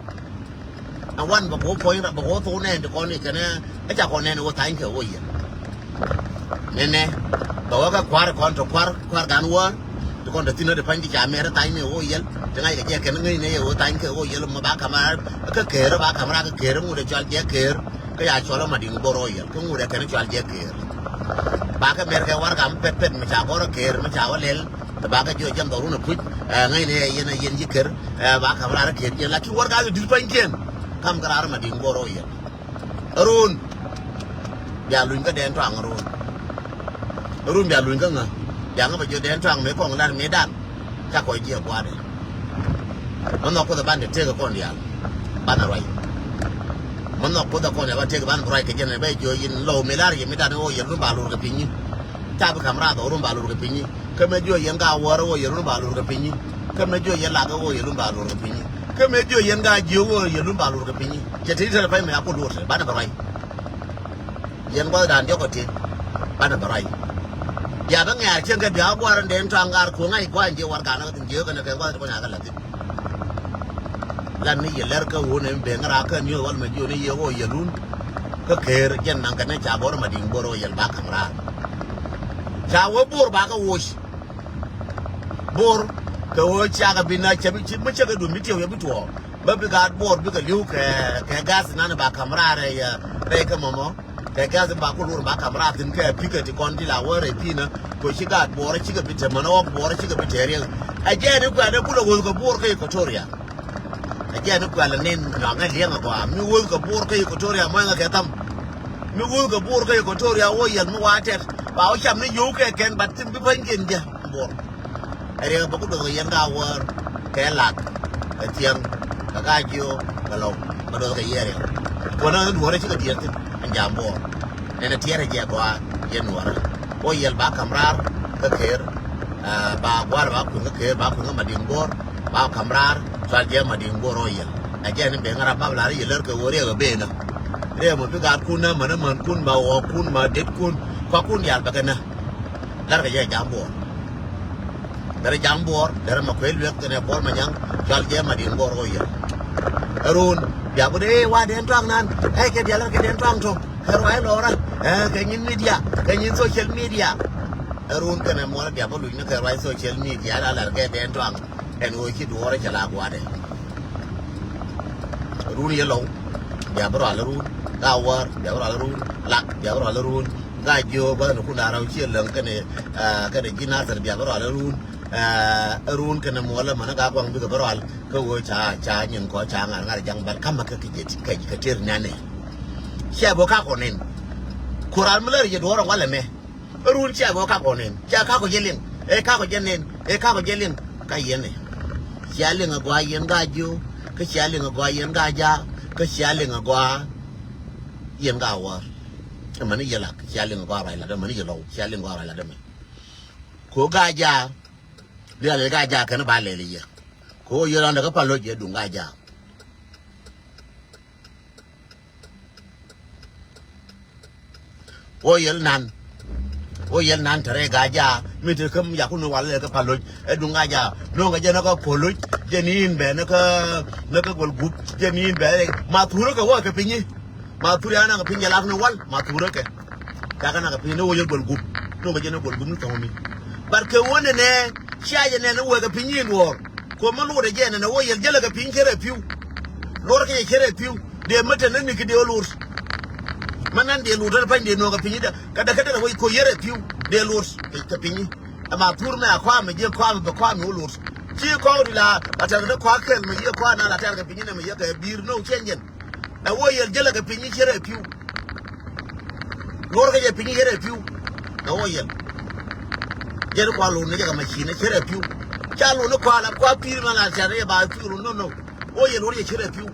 Ɛ wan bɛ go̱o̱r puɔ̱ny rɔ bɛ go̱o̱r thok nɛn ti kɔn i̱ kɛnɛ ɛ ca kɔn nɛn i̱ wä tha̱a̱ny kɛ wä yɛn. Nɛnɛ bɛ wä kɛ kua̱r kɔn tɔ kua̱r kua̱r gan wäär. Ti kɔn tɔ thi̱n ɛ ti pa̱ny ti ca mɛr tha̱a̱ny ni wä yɛl ti ŋa̱c kɛ jɛ kɛn ŋäc ni yɛ wä tha̱a̱ny kɛ wä yɛl mɔ ba ka̱m raar. Kä Kɛɛr ba ka̱m raar kä Kɛɛr ŋut ɛ cɔal jɛ Kɛɛr. Kä ya cɔl ɛ Madiŋ Bor wä yɛl kä ŋut ɛ kɛn cɔal jɛ Kɛɛr. Ba kɛ mɛr kɛ warɛga mi pɛt pɛt mi ca gɔr ɛ Kɛɛr mi ca wä lɛl. Ba kɛ jiɔ jɛm dhɔrun ɛ puc ɛ ŋäc ni ɛ yɛn ɛ yɛn ji̱ Kɛɛr. Ɛ ba ka̱m raar ɛ Kɛɛr jɛn lakin warɛga ti di̱t pa̱ny kiɛn. Ka̱m kɛ raar ɛ Madiŋ Bor wä yɛl. Run. Bia luny kä Dɛn Tuaŋ run. Run bia luny kä ŋä. Bia ŋä bɛ jiɔ Dɛn Tuaŋ mëë kɔŋ lar mëë dan. Ca kɔc jiɛ gua̱a̱dɛ. Mɛ nhɔk Kuoth ɛ ban te tëëk ɛ kɔn diaal. Ban ɛ ruac. Mɛ nhɔk Kuoth ɛ kɔn ɛ ban tëëk ɛ ban ruac kɛ jɛn ɛ bɛ jiɔ yin lɔw mëë lar yɛ mëë dan ɛ ɣöö yɛ lun ba lur kɛ piny nyin. Ca bi ka̱m raar dhɔk run ba lur kɛ piny nyin. Kä mëë jiɔ yɛn ka wäär ɛ ɣöö yɛ lun ba lur kɛ piny nyin. Kä mëë jiɔ yɛn lak ɛ ɣöö yɛ lun ba lur kɛ piny nyin. Kä mëë jiɔ yɛn ka jiök ɣöö yɛ lun ba lur kɛ piny nyin. Cɛ te i̱ te pay mëë a ku luɔt te ban ɛ bɛ ruac. Yɛn gua̱thdan diɔ̱k ɔ ti banɛ bɛ ruac. Bia bä ŋɛ̈r cieŋ kɛ bia gua̱r in Dɛn Tuaŋ ŋa̱r kuɔ̱ŋ ŋa̱c gua̱n jiɛ warɛganä kä thi̱n jiɛ kɛnɛ kɛ gua̱th ti kɔn yakä la̱t thi̱n. Lan ni yɛ lɛr kä wun in ben ŋära kä ni wal mɛ jiɔ ni yɛ wä yɛ lun. Kä Kɛɛr jɛn naŋ kɛn ni ca bɔr Madiŋ Bor wä yɛl ba ka̱m raar. Ca wä Bor ba kä woc. Bor kɛ wä ciakɛ bi na cɛ bi ci mi cɛ kɛ dun bi tiɛw yɛ bi tuɔɔk. Bä bi gaat Bor bikɛ li̱w kɛ, kɛ gas nan ba ka̱m raar rɛy, rɛy kä mɔmɔ. Kɛ gas ba ku lur ba ka̱m raar thi̱n kɛ pikɛ ti kɔn ti la wä rɛy pi̱nä. Kɛ ci gaat Bor cikɛ bi te män ɣɔk Bor cikɛ bi te riɛk. Ɛ jɛɛn i̱ kuɛn i̱ kulɛ ɣöth kɛ Bor kä Equatoria. Ɛ jɛɛn i̱ kuɛn lɛ nin nyɔaŋ ɛ liɛŋ ɛ gɔaa mi ɣöth kɛ Bor kä Equatoria muɔ̱nyɛ kɛ tham. Mi ɣöth kɛ Bor kä Equatoria wä yɛl mi wa tɛt ba wä cam ni yio̱w kɛ kɛn bat thi̱n bi pa̱nykiɛn jɛ Bor. Ɛ riɛk bä ku duɔth kɛ yɛn ka wäär kɛ lak kɛ thiäŋ kɛ ka jiö kɛ lɔw bä duɔth kɛ yɛn riɛk. Kuɔnä ni duɔ̱ɔ̱rä cikɛ diɛɛr thi̱n ɛn jam Bor. Ɛn ɛ tiɛɛrɛ jɛ gɔaa yɛn nuɔrä. Wä yɛl ba ka̱m raar kä Kɛɛr. Ba gua̱r ba kui̱n kä Kɛɛr ba kui̱n kä Madiŋ Bor. Ba ka̱m raar cual jɛ Madiŋ Bor wä yɛl. Ɛ jɛ ni ben ŋa̱r a bap lar yɛ lär kɛ wä riɛk ɛ benä. Rɛɛ mɔ bi gaatkun nä mänä mänkun ma ɣɔɔkkun ma detkun. Kɔakun diaal bɛ kɛ nä. Larkɛ jɛ jam buɔɔr. Derɛ jam buɔɔr derɛ ma kuec luek kɛnɛ buɔɔr ma nyaŋ. Cual jɛ ma diŋ buɔɔr ɣɔɔ yɛ. Ɛ run bia bi dee wa dɛn tuaŋ nan. Ɛ kɛ diaal kɛ dɛn tuaŋ tɔ kɛ ruac lɔɔrä. Ɛ kɛ nyin media kɛ nyin social media. Ɛ run kɛnɛ muɔl bia bi luc ni kɛ ruac social media la lar kɛ dɛn tuaŋ. Ɛn ɣöö ci duɔɔrä cɛ la gua̱dɛ. Run yɛ lɔw bia bi rual run. Ka wäär bia bi rual run. Lak bia bi rual run. Ka jiö bä ni kun da̱a̱ rɛw ciɛ läŋ kɛnɛ kɛnɛ ji̱ nathɛr bia bi rual run. Run kɛnɛ muɔlä mänä ka guaŋ bikɛ bi rual kä ɣöö ca ca nyin kɔ ca ŋa̱r ŋa̱r jaŋ bal kamä kä kɛ kɛ ter nɛnɛ. Ciɛ bä ka kɔ nin. Ku ral mi lär yɛ duɔɔrä walɛ mɛ. Run cia gɔaa kakɔ nen cia kakɔ jɛ liŋ. Ɛ kakɔ jɛ nen ɛ kakɔ jɛ liŋ. Ka yɛn ɛ cia liŋ a gɔaa yɛn gaa jiö. Kä cia liŋ a gɔaa yɛn gaa jaa. Kä cia liŋ a gɔaa yɛn gaa wäär. Ɛ mäni yɛ lak cia liŋ a gɔaa ruac lat ɛ mäni yɛ lɔw cia liŋ a gɔaa ruac lat ɛ mɛ. Ko gaa jaa. Lial ɛ gaa jaa kɛn ba lɛl yɛ. Ko yɛ lɔndɛ kä pal loc yɛ duŋ gaa jaa. Wä yɛl nan. Wä yɛl nan tɛrɛ gaa jaa mi te käm yakun wal lɛ kä pal loc. Ɛ duŋ gaa jaa no̱o̱ŋ kɛ jɛ nä kä pol loc. Jɛ ni in bɛ nä kä nä kä gol gup. Jɛ ni in bɛ ma thurä kɛ wä kɛ pinyi. Ma thurä ya na kɛ pinyi lak ni wal ma thurä kɛ. Cakɛ na kɛ pinyi ni wä yɛl gol gup. No̱o̱ŋ kɛ jɛ nä gol gup ni thɔŋ mi. But kɛ wä nɛ nɛ cia jɛ nɛ ni wä kɛ pinyi in duɔɔr. Ko mi luut ɛ jɛ nɛn ɛ wä yɛl jälɛ kɛ piny cɛ rɛ pi̱w. Luɔr kɛ cɛ rɛ pi̱w dee mi tɛn ni ki dee wä luut. Mi nan dee luut tɛn pany dee nuɔ̱k ɛ piny dɛ kɛ dɛ kɛ dɛ wä ko yɛ rɛ pi̱w dee luut kɛ piny. Ɛ ma thur mɛ a kɔa mɛ jiɛ kɔa mɛ bɛ kɔa mɛ wä luut. Ci kɔa di la a tɛr kɛ dee kɔa kɛl mɛ jiɛ kɔa na la tɛr kɛ piny nɛ mɛ yɛ kɛ bi̱i̱r no̱o̱k cɛn jɛn. Ɛ wä yɛl jälɛ kɛ piny cɛ rɛ pi̱w. Luɔr kɛ jɛ piny cɛ rɛ pi̱w. Ɛ wä yɛl. Jɛn kua lun ni jɛ kɛ macin cɛ rɛ pi̱w. Ca lun ni kua la kua pi̱i̱r ma la tɛr yɛ ba pi̱w lun no no. Wä yɛl luɔr jɛ cɛ rɛ pi̱w.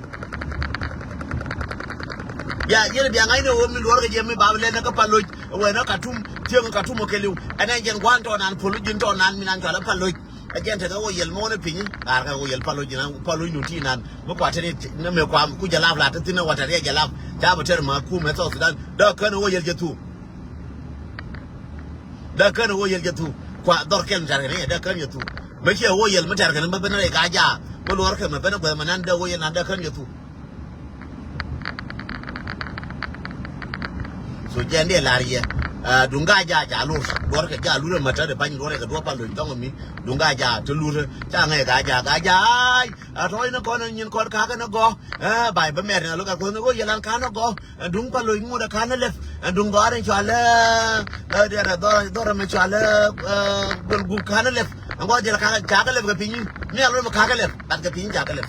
Bia yɛn bia ŋa̱cni wä mi luɔr kɛ jɛ mi ba lɛn ni kä pal loc. Wɛ ni Katum tiɛŋ Katum wä kɛ li̱w. Ɛn ɛn jɛn gua̱n tɔɔnan pol ji̱n tɔɔnan mi nan cual ɛ pal loc. Ɛ jɛn tekɛ wä yɛl muɔ̱ɔ̱n ɛ piny. Ɣaar kɛ wä yɛl pal loc ji̱n pal loc nun ti nan. Mi kua teni ni mɛ kua ku jɛ lap la te thin ɛ wä tɛr yɛ jɛ lap. Ca bɛ tɛr ma kum ɛ South Sudan. Dee kän wä yɛl jɛ thu. Dee kän wä yɛl jɛ thu. Kua dhɔr kɛl mi tɛr kɛn yɛ dee kän jɛ thu. Mi ciɛ wä yɛl mi tɛr kɛn mi ben rɛy gaa jaa. Mi luɔr kɛ mi ben guɛth mi nan dee wä yɛl nan dee kän jɛ thu. So jɛn dee lar yɛ. Duŋ gaa jaa ca lor duɔr kɛ jaa lurɛ mät tät pany duɔr kɛ duɔr pal duɔr thɔŋ mi. Duŋ gaa jaa te lurɛ ca ŋɛɛ gaa jaa gaa jaa. A tɔɔc ni kɔn nyin kɔn kakä ni gɔɔ. Bay bä mɛr ni a lo̱k a kuɔth ni ɣöö yɛ lan kakä ni gɔɔ. Duŋ pal loc ŋut a kakä ni lɛp. Duŋ dhɔaar in cual dhɔr dhɔr mi cual gol gup kakä ni lɛp. Ŋɔth jɛl kakä cakä lɛp kɛ piny. Mi a lo̱k mi kakä lɛp bat kɛ piny cakä lɛp.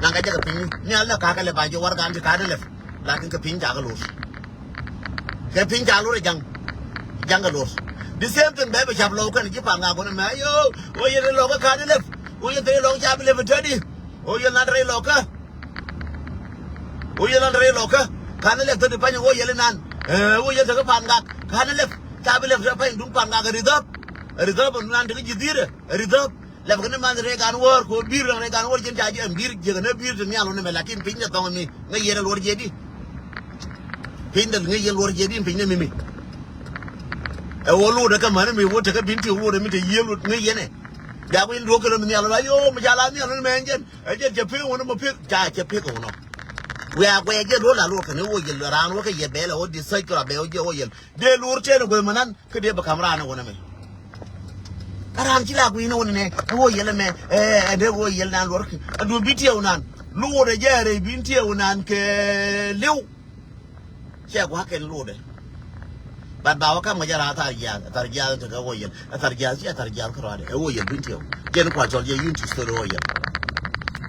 Naŋ kɛ jɛ kɛ piny ni al na kakä lɛ ba jɛ warɛgan ti kakä lɛ. Lakin kɛ piny ca kɛ lor. Kɛ piny ca lor ɛ jaŋ. Jaŋ kɛ lor. The same thing bɛ bɛ cap lɔk kɛn ji̱ pan ŋak wänɛ mɛ ayo. Wä yɛn lɔk kä kakä lɛ. Wä yɛn thɛy lɔk ca bi lɛ bi tädi. Wä yɛn lan rɛy lɔk kä. Wä yɛn lan rɛy lɔk kä. Kakä lɛ thädi pany wä yɛn nan. Wä yɛn thäk pan ŋak kakä lɛ. Ca bi lɛ bi tädi pany duŋ pan ŋak ɛ ri dhäp. Ɛ ri dhäp nan tekɛ ji̱ dhirɛ ɛ ri dhäp. Lɛp kɛ ni man rɛy gan wäär kɛ ɣöö bi̱i̱r ran rɛy gan wäär ji̱n ca ji̱ ɛn bi̱i̱r jiäkɛ ni bi̱i̱r ti nhial wä ni mɛ lakin piny ni thɔŋ mi ŋäc yɛn ɛ luɔr jiɛt di. Piny däl ŋäc yɛn luɔr jiɛt di piny ni mi mi. Ɛ ɣöö luɔt ɛ kä män mi wä tekɛ bi̱n ti ɣöö luɔt ɛ mi te yiëël wä ŋäc yɛn ɛ. Jaak wä in duɔ̱k kɛ lon mi nhial wä la yo̱o̱ mi ca la nhial wä ni mɛ ɛn jɛn ɛ jɛn cɛ pek wä ni mɔ pek ca cɛ pek wä nɔ. Wiaa guɛc jɛ luɔt la luɔt kɛ ni wä yɛl raan wä kɛ yɛ bɛɛl ɛ wä di sec kɛ rɔ bɛɛl wä jiɛ wä yɛl. Dee luɔr tɛn ɛ guäth mɛ nan. Kä dee bɛ kam raan ɛ wä ni mɛ. Kä raan ci la gui̱n ɛ wä ni nɛ ɛ wä yɛl ɛmɛ. Ɛ ɛ dee wä yɛl nan luɔr kɛ ɛ duun bi tiɛw nan. Luɔt ɛ jɛ rɛy bi tiɛw nan kɛ liw. Cɛ gua̱a̱k kɛn luɔt ɛ. Bat ba wä kam ŋäc ɛ raan thar jiath ɛ thar jiath tekɛ wä yɛl ɛ thar jiath ci ɛ thar jiath kä rɔadɛ ɛ wä yɛl bi tiɛw. Jɛn kua cɔl jɛ yun ti story wä yɛl.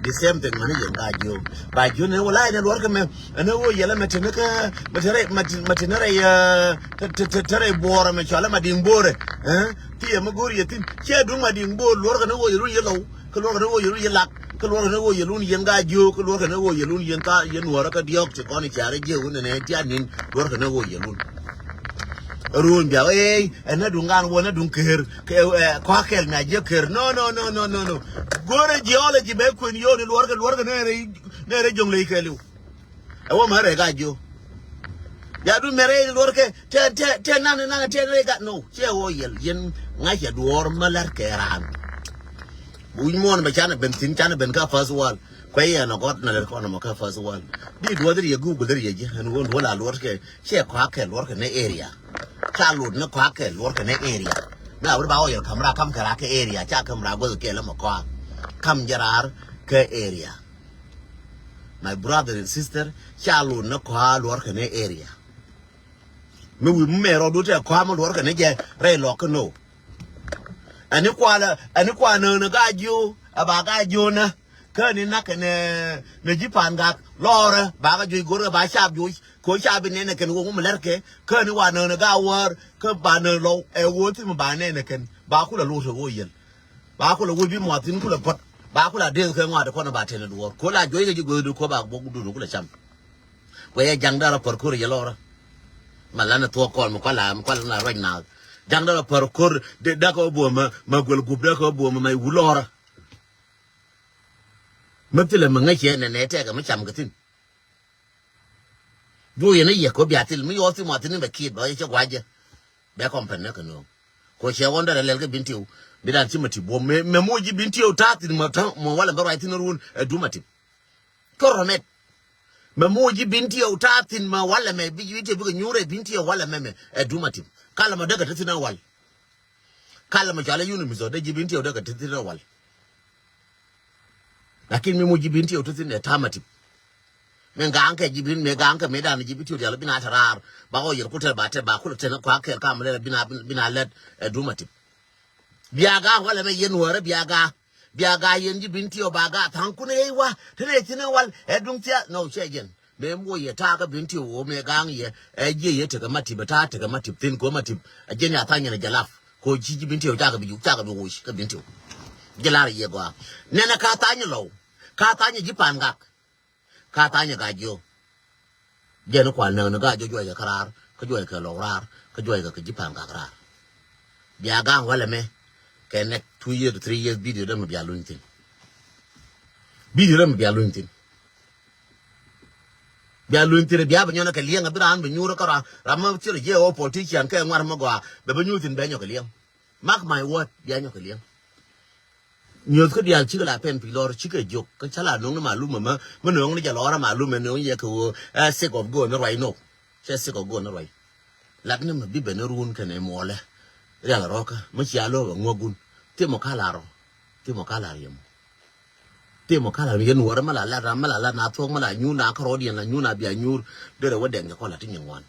The same thing mani yɛn ka jiö ba jiö ni wä la yɛn luɔr kɛ mɛ. Ɛn ɛ wä yɛl ɛmɛ tini kä mɛ tini rɛy mɛ tini rɛy ɛ. Te te te rɛy buɔɔrɛ mɛ cɔalɛ ma diŋ bo̱o̱rɛ. Ɛ ti yɛ mɛ go̱o̱r yɛ thi̱n ciɛ duŋ ma diŋ bo̱o̱r luɔrkɛ ni ɣöö yɛ run yɛ lɔw. Kä luɔrkɛ ni ɣöö yɛ run yɛ lak. Kä luɔrkɛ ni ɣöö yɛ lun yɛn gaa jiöök kä luɔrkɛ ni ɣöö yɛ lun yɛn thaar yɛn nuɔ̱ɔ̱rä kä diɔ̱ɔ̱k ti kɔn i̱ ca̱rä jiɛk wun nɛnɛ tia̱a̱ ni̱n luɔrkɛ ni ɣöö yɛ lun. Ro̱o̱n biakä eey ɛn na duŋ gaan wä na duŋ ker kɛ ɛ kɔ̱a̱k kɛl mi a jiäk ker no no no no no no. Go̱o̱rɛ jiɔɔlɛ ji̱ bɛ kuën yio̱o̱ni luɔrkɛ luɔrkɛ ni rɛy ni rɛy jo̱ŋ ley kɛɛliw. Ɛ wä mɛ rɛy ka jiö. Bia du mɛ rɛy luɔr kɛ tɛ tɛ tɛ nan nan tɛ rɛy ka no. Cɛ wä yɛl yɛn ŋa̱cɛ duɔɔr mä lɛr kɛ raan. Wi̱c muɔ̱ɔ̱n bɛ canɛ ben thi̱n canɛ ben kä first world. Kuɛ yɛn ɔ gɔt na lɛr kɔn ɔmɔ kä first world. Di duɔth riɛ Google riɛ ji̱ ɛn wä duɔl a luɔr kɛ cɛ kɔakɛ luɔr kɛ ni area. Ca lut ni kɔakɛ luɔr kɛ ni area. Mi a wä ba wä yɛl kamra kam kɛ ra kɛ area ca kamra guɔth kɛ lɛ mɛ kɔak. Kam jɛ raar kɛ area. My brother and sister, ca lun ni kɔa luɔr kɛ ni area. Mi wi̱i̱ mi mɛr rɔɔdu tɛ kɔa mi luɔr kɛ ni jɛ rɛy lɔk kä no. Ɛni kua lɛ ɛni kua nööŋ ni gaa jiö ɛ ba gaa jiö nä. Kä ni nak kɛ ni ni ji̱ Pangak lɔrɛ ba kä juc go̱rkɛ ba cap juc ko cap bi nɛn ɛ kɛn wä ŋu mi lɛr kɛ kä ni wa nööŋ ni gaa wäär kä ba nööŋ lɔw ɛ wä thi mi ba nɛn ɛ kɛn ba kulɛ lur te wä yɛl. Ba kulɛ wä bi muathin kulɛ puɔt ba kulɛ deth kɛ ŋuat kɔn ba tɛn duɔr ko la juɔc kɛ ji̱ guäthdu ko ba bok dudu kulɛ cam. Kuɛ yɛ jaŋ dara pär ko̱r yɛ lɔrä. Ma lanɛ thuɔk kɔn mi kuala mi kuala na ruac naath. Jaŋ dara pär ko̱r de dakɛ wä buɔmä ma guɛl gup dakɛ wä buɔmä ma iwu lɔrä. Mi thilɛ mi ŋäc yɛ nɛ nɛ tɛkɛ mi cam kɛ thin. Juɔc yɛn a yɛ ko bia thil mi yɔɔth thi muathin ni bɛ kiet bä yɛ cɛ guacɛ. Bɛ kɔn pɛn nɛ kɛ nööŋ. Ko cɛ wɔn dara lɛl kɛ Bin Tiw bi dan ci ma tip buɔm mɛ mɛ moc ji̱ Bin Tiw ta̱a̱ thin ma ta̱a̱ ma walɛ bä ruac thin ruun ɛ duma tip. Kɛ rɔ mɛt. Mɛ moc ji̱ Bin Tiw ta̱a̱ thin ma walɛ mɛ bi ji̱ Bin Tiw bikɛ nyuur ɛ Bin Tiw walɛ mɛ mɛ ɛ duma tip. Kalɛ ma däkɛ te thin ɛ wal. Kalɛ ma cɔalɛ yun mi zɔ dee ji̱ Bin Tiw däkɛ te thin ɛ wal. Lakin mi moc ji̱ Bin Tiw te thin ɛ ta̱a̱ ma tip. Mɛ ga̱a̱ŋ kɛ ji̱ Bin mɛ ga̱a̱ŋ kɛ mɛ dan ji̱ Bin Tiw dial bi na te raar ba kɔ yɛr ku tɛr ba tɛr ba kulɛ tɛn kɔa kɛɛl kam lɛ bi na bi na lɛt ɛ duma tip. Bia ga̱a̱ŋ walɛ mɛ yɛn wärä bia ga̱a̱ŋ. Bia gaa yɛn ji̱ Bin Tiw ba gaa tha̱a̱ŋ kun ɛ yey wa te nɛ thin ɛ wal ɛ duŋ thia nɔ cɛ jɛn. Mɛ muɔ yɛ ta̱a̱ kä Bin Tiw ɣöö mɛ ga̱a̱ŋ yɛ ɛ jiɛ yɛ tekɛ ma tip ɛ ta̱a̱ tekɛ ma tip thin ko ma tip ɛ jɛn ya tha̱a̱ŋ yɛn ɛ jɛ lap ko ci ji̱ Bin Tiw cakɛ bi juk cakɛ bi woc kä Bin Tiw. Jɛ lar yɛ gɔaa nɛnɛ ka tha̱a̱ŋ lɔw ka tha̱a̱ŋ ji̱ Pangak. Ka tha̱a̱ŋ ɛ gaa jiö. Jɛn kual näk ni gaa jiö juɔc kɛ kä raar kä juɔc kɛ lɔk raar kä juɔc kɛ kɛ ji̱ Pangak raar. Bia ga̱a̱ŋ walɛ mɛ kɛ next two years to three years video dämɛ bia luny thin. Video dämɛ bia luny thin. Bia luny thin bia bɛ nyɔnɛ kɛ liɛŋ a bi raan bɛ nyuur kä raan ram ma cir jiɛ wä politician kɛ ŋuar ma gɔaa bɛ bɛ nyuur thin bɛ nyɔk kɛ liɛŋ. Mark my word bia nyɔk kɛ liɛŋ. Nyuɔth kä diaal cikɛ la pɛn pi̱c lɔr cikɛ jiök kä ca la no̱ŋ ni malum mɛ mɛ no̱ŋ ni jɛ lɔr malum mɛ no̱ŋ yɛ kɛ ɣöö ɛ sik of go̱o̱n ni ruac no̱k. Cɛ sik of go̱o̱n ni ruac. Lat ni mɛ bi ben ni run kɛnɛ muɔlɛ. Rial rɔkä mɛ cia lo̱k ɛ ŋuäkun. Thimɔ ka la rɔ. Thimɔ ka la riɛm. Thimɔ ka la riɛm wärä mɛ la lat ram mɛ la lat na thuɔ̱k mɛ la nyun na kärɔɔd yɛn la nyun na bia nyuur. Derɛ wä dɛŋ kɛ kɔn la ti nyin ŋuan.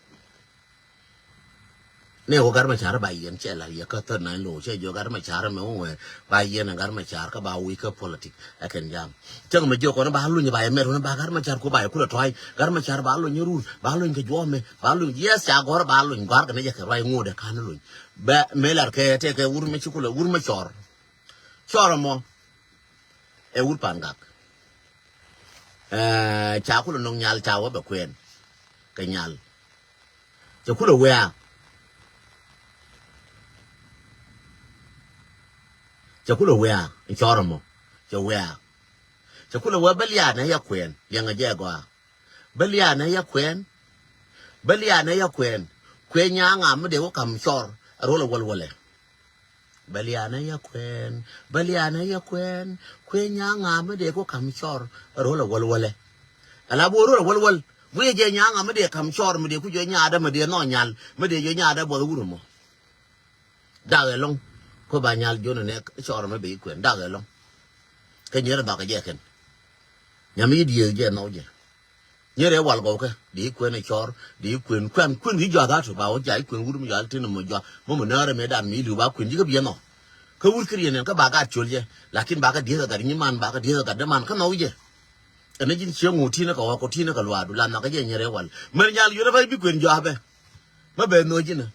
Nɛ wä gat ma car ba yɛn cɛ la yɛ kä thäd na in lo̱w cɛ jɔ gat ma car mɛ wä wɛ ba yɛn gat ma car kä ba wi̱i̱ kä politik ɛ kɛn jam. Cäŋ mɛ jiɔ kɔn ba luny ba yɛ mɛr wä ba gat ma car ku ba yɛ kulɛ tɔ̱a̱c gat ma car ba luny run ba luny kɛ juɔmɛ ba luny yes ca gɔr ba luny gɔr kɛ ni jɛ kɛ ruac ŋuɔdɛ kan luny. Bɛ mɛ lar kɛ tɛ kɛ wur mɛ ci kulɛ wur mɛ cɔr. Cɔr mɔ. Ɛ wur Pangak. Ɛ ca kulɛ no̱ŋ nyal ca wä bɛ kuɛn kɛ nyal. Cɛ kulɛ wea. Cɛ kulɛ wea in cɔr mɔ cɛ wea. Cɛ kulɛ wea bä liaanɛ ya kuɛn liɛŋɛ jɛ gɔaa. Bä liaanɛ ya kuɛn. Bä liaanɛ ya kuɛn. Kuɛn nyaŋa mi dee wä kam cɔr a ruɔl a wäl wälɛ. Bɛ lianɛ yɛ kuɛn bɛ lianɛ yɛ kuɛn. Kuɛ nyaŋa mi dee ku kam cɔr rol a wäl wälɛ. Ala bo rol a wäl wäl. Wi̱i̱ jɛ nyaŋa mi dee kam cɔr mi dee ku jɔ nyaadä mi dee nɔ nyal mi dee jɔ nyaadä buɔth wur mɔ. Dak ɛlɔŋ. Ku ba nyal jonɛ nɛ cɔr mi bi kuɛn dak ɛlɔŋ. Kä nyɛrɛ dhɔk jɛ kɛn. Nyam i̱ dieth jɛ nɔ jɛ. Nyɛrɛ wal gɔwkɛ di kuɛn ɛ cɔr di kuɛn kuɛn kuɛn wi̱i̱ jɔath a tu ba wä jay kuɛn wur mi jɔal tin mɔ jɔa mɔ mɔ närɛ mɛ dan mi liw ba kuɛn ji̱ kä biɛ nɔ. Kä wur kɛ riɛn ɛn kä ba gat col jɛ lakin ba kä dieth ɛ gat nyiman ba kä dieth ɛ gat däman kä nɔ wi̱jɛ. Ɛn ji̱n cieŋ ŋu tinä kɛ ɣɔk kɔ tinä kɛ luaadu la nhɔk kä jɛ nyɛrɛ wal mɛn nyal yot ɛ pay bi kuɛn jɔath bɛ. Mä bɛ nhoc jinä.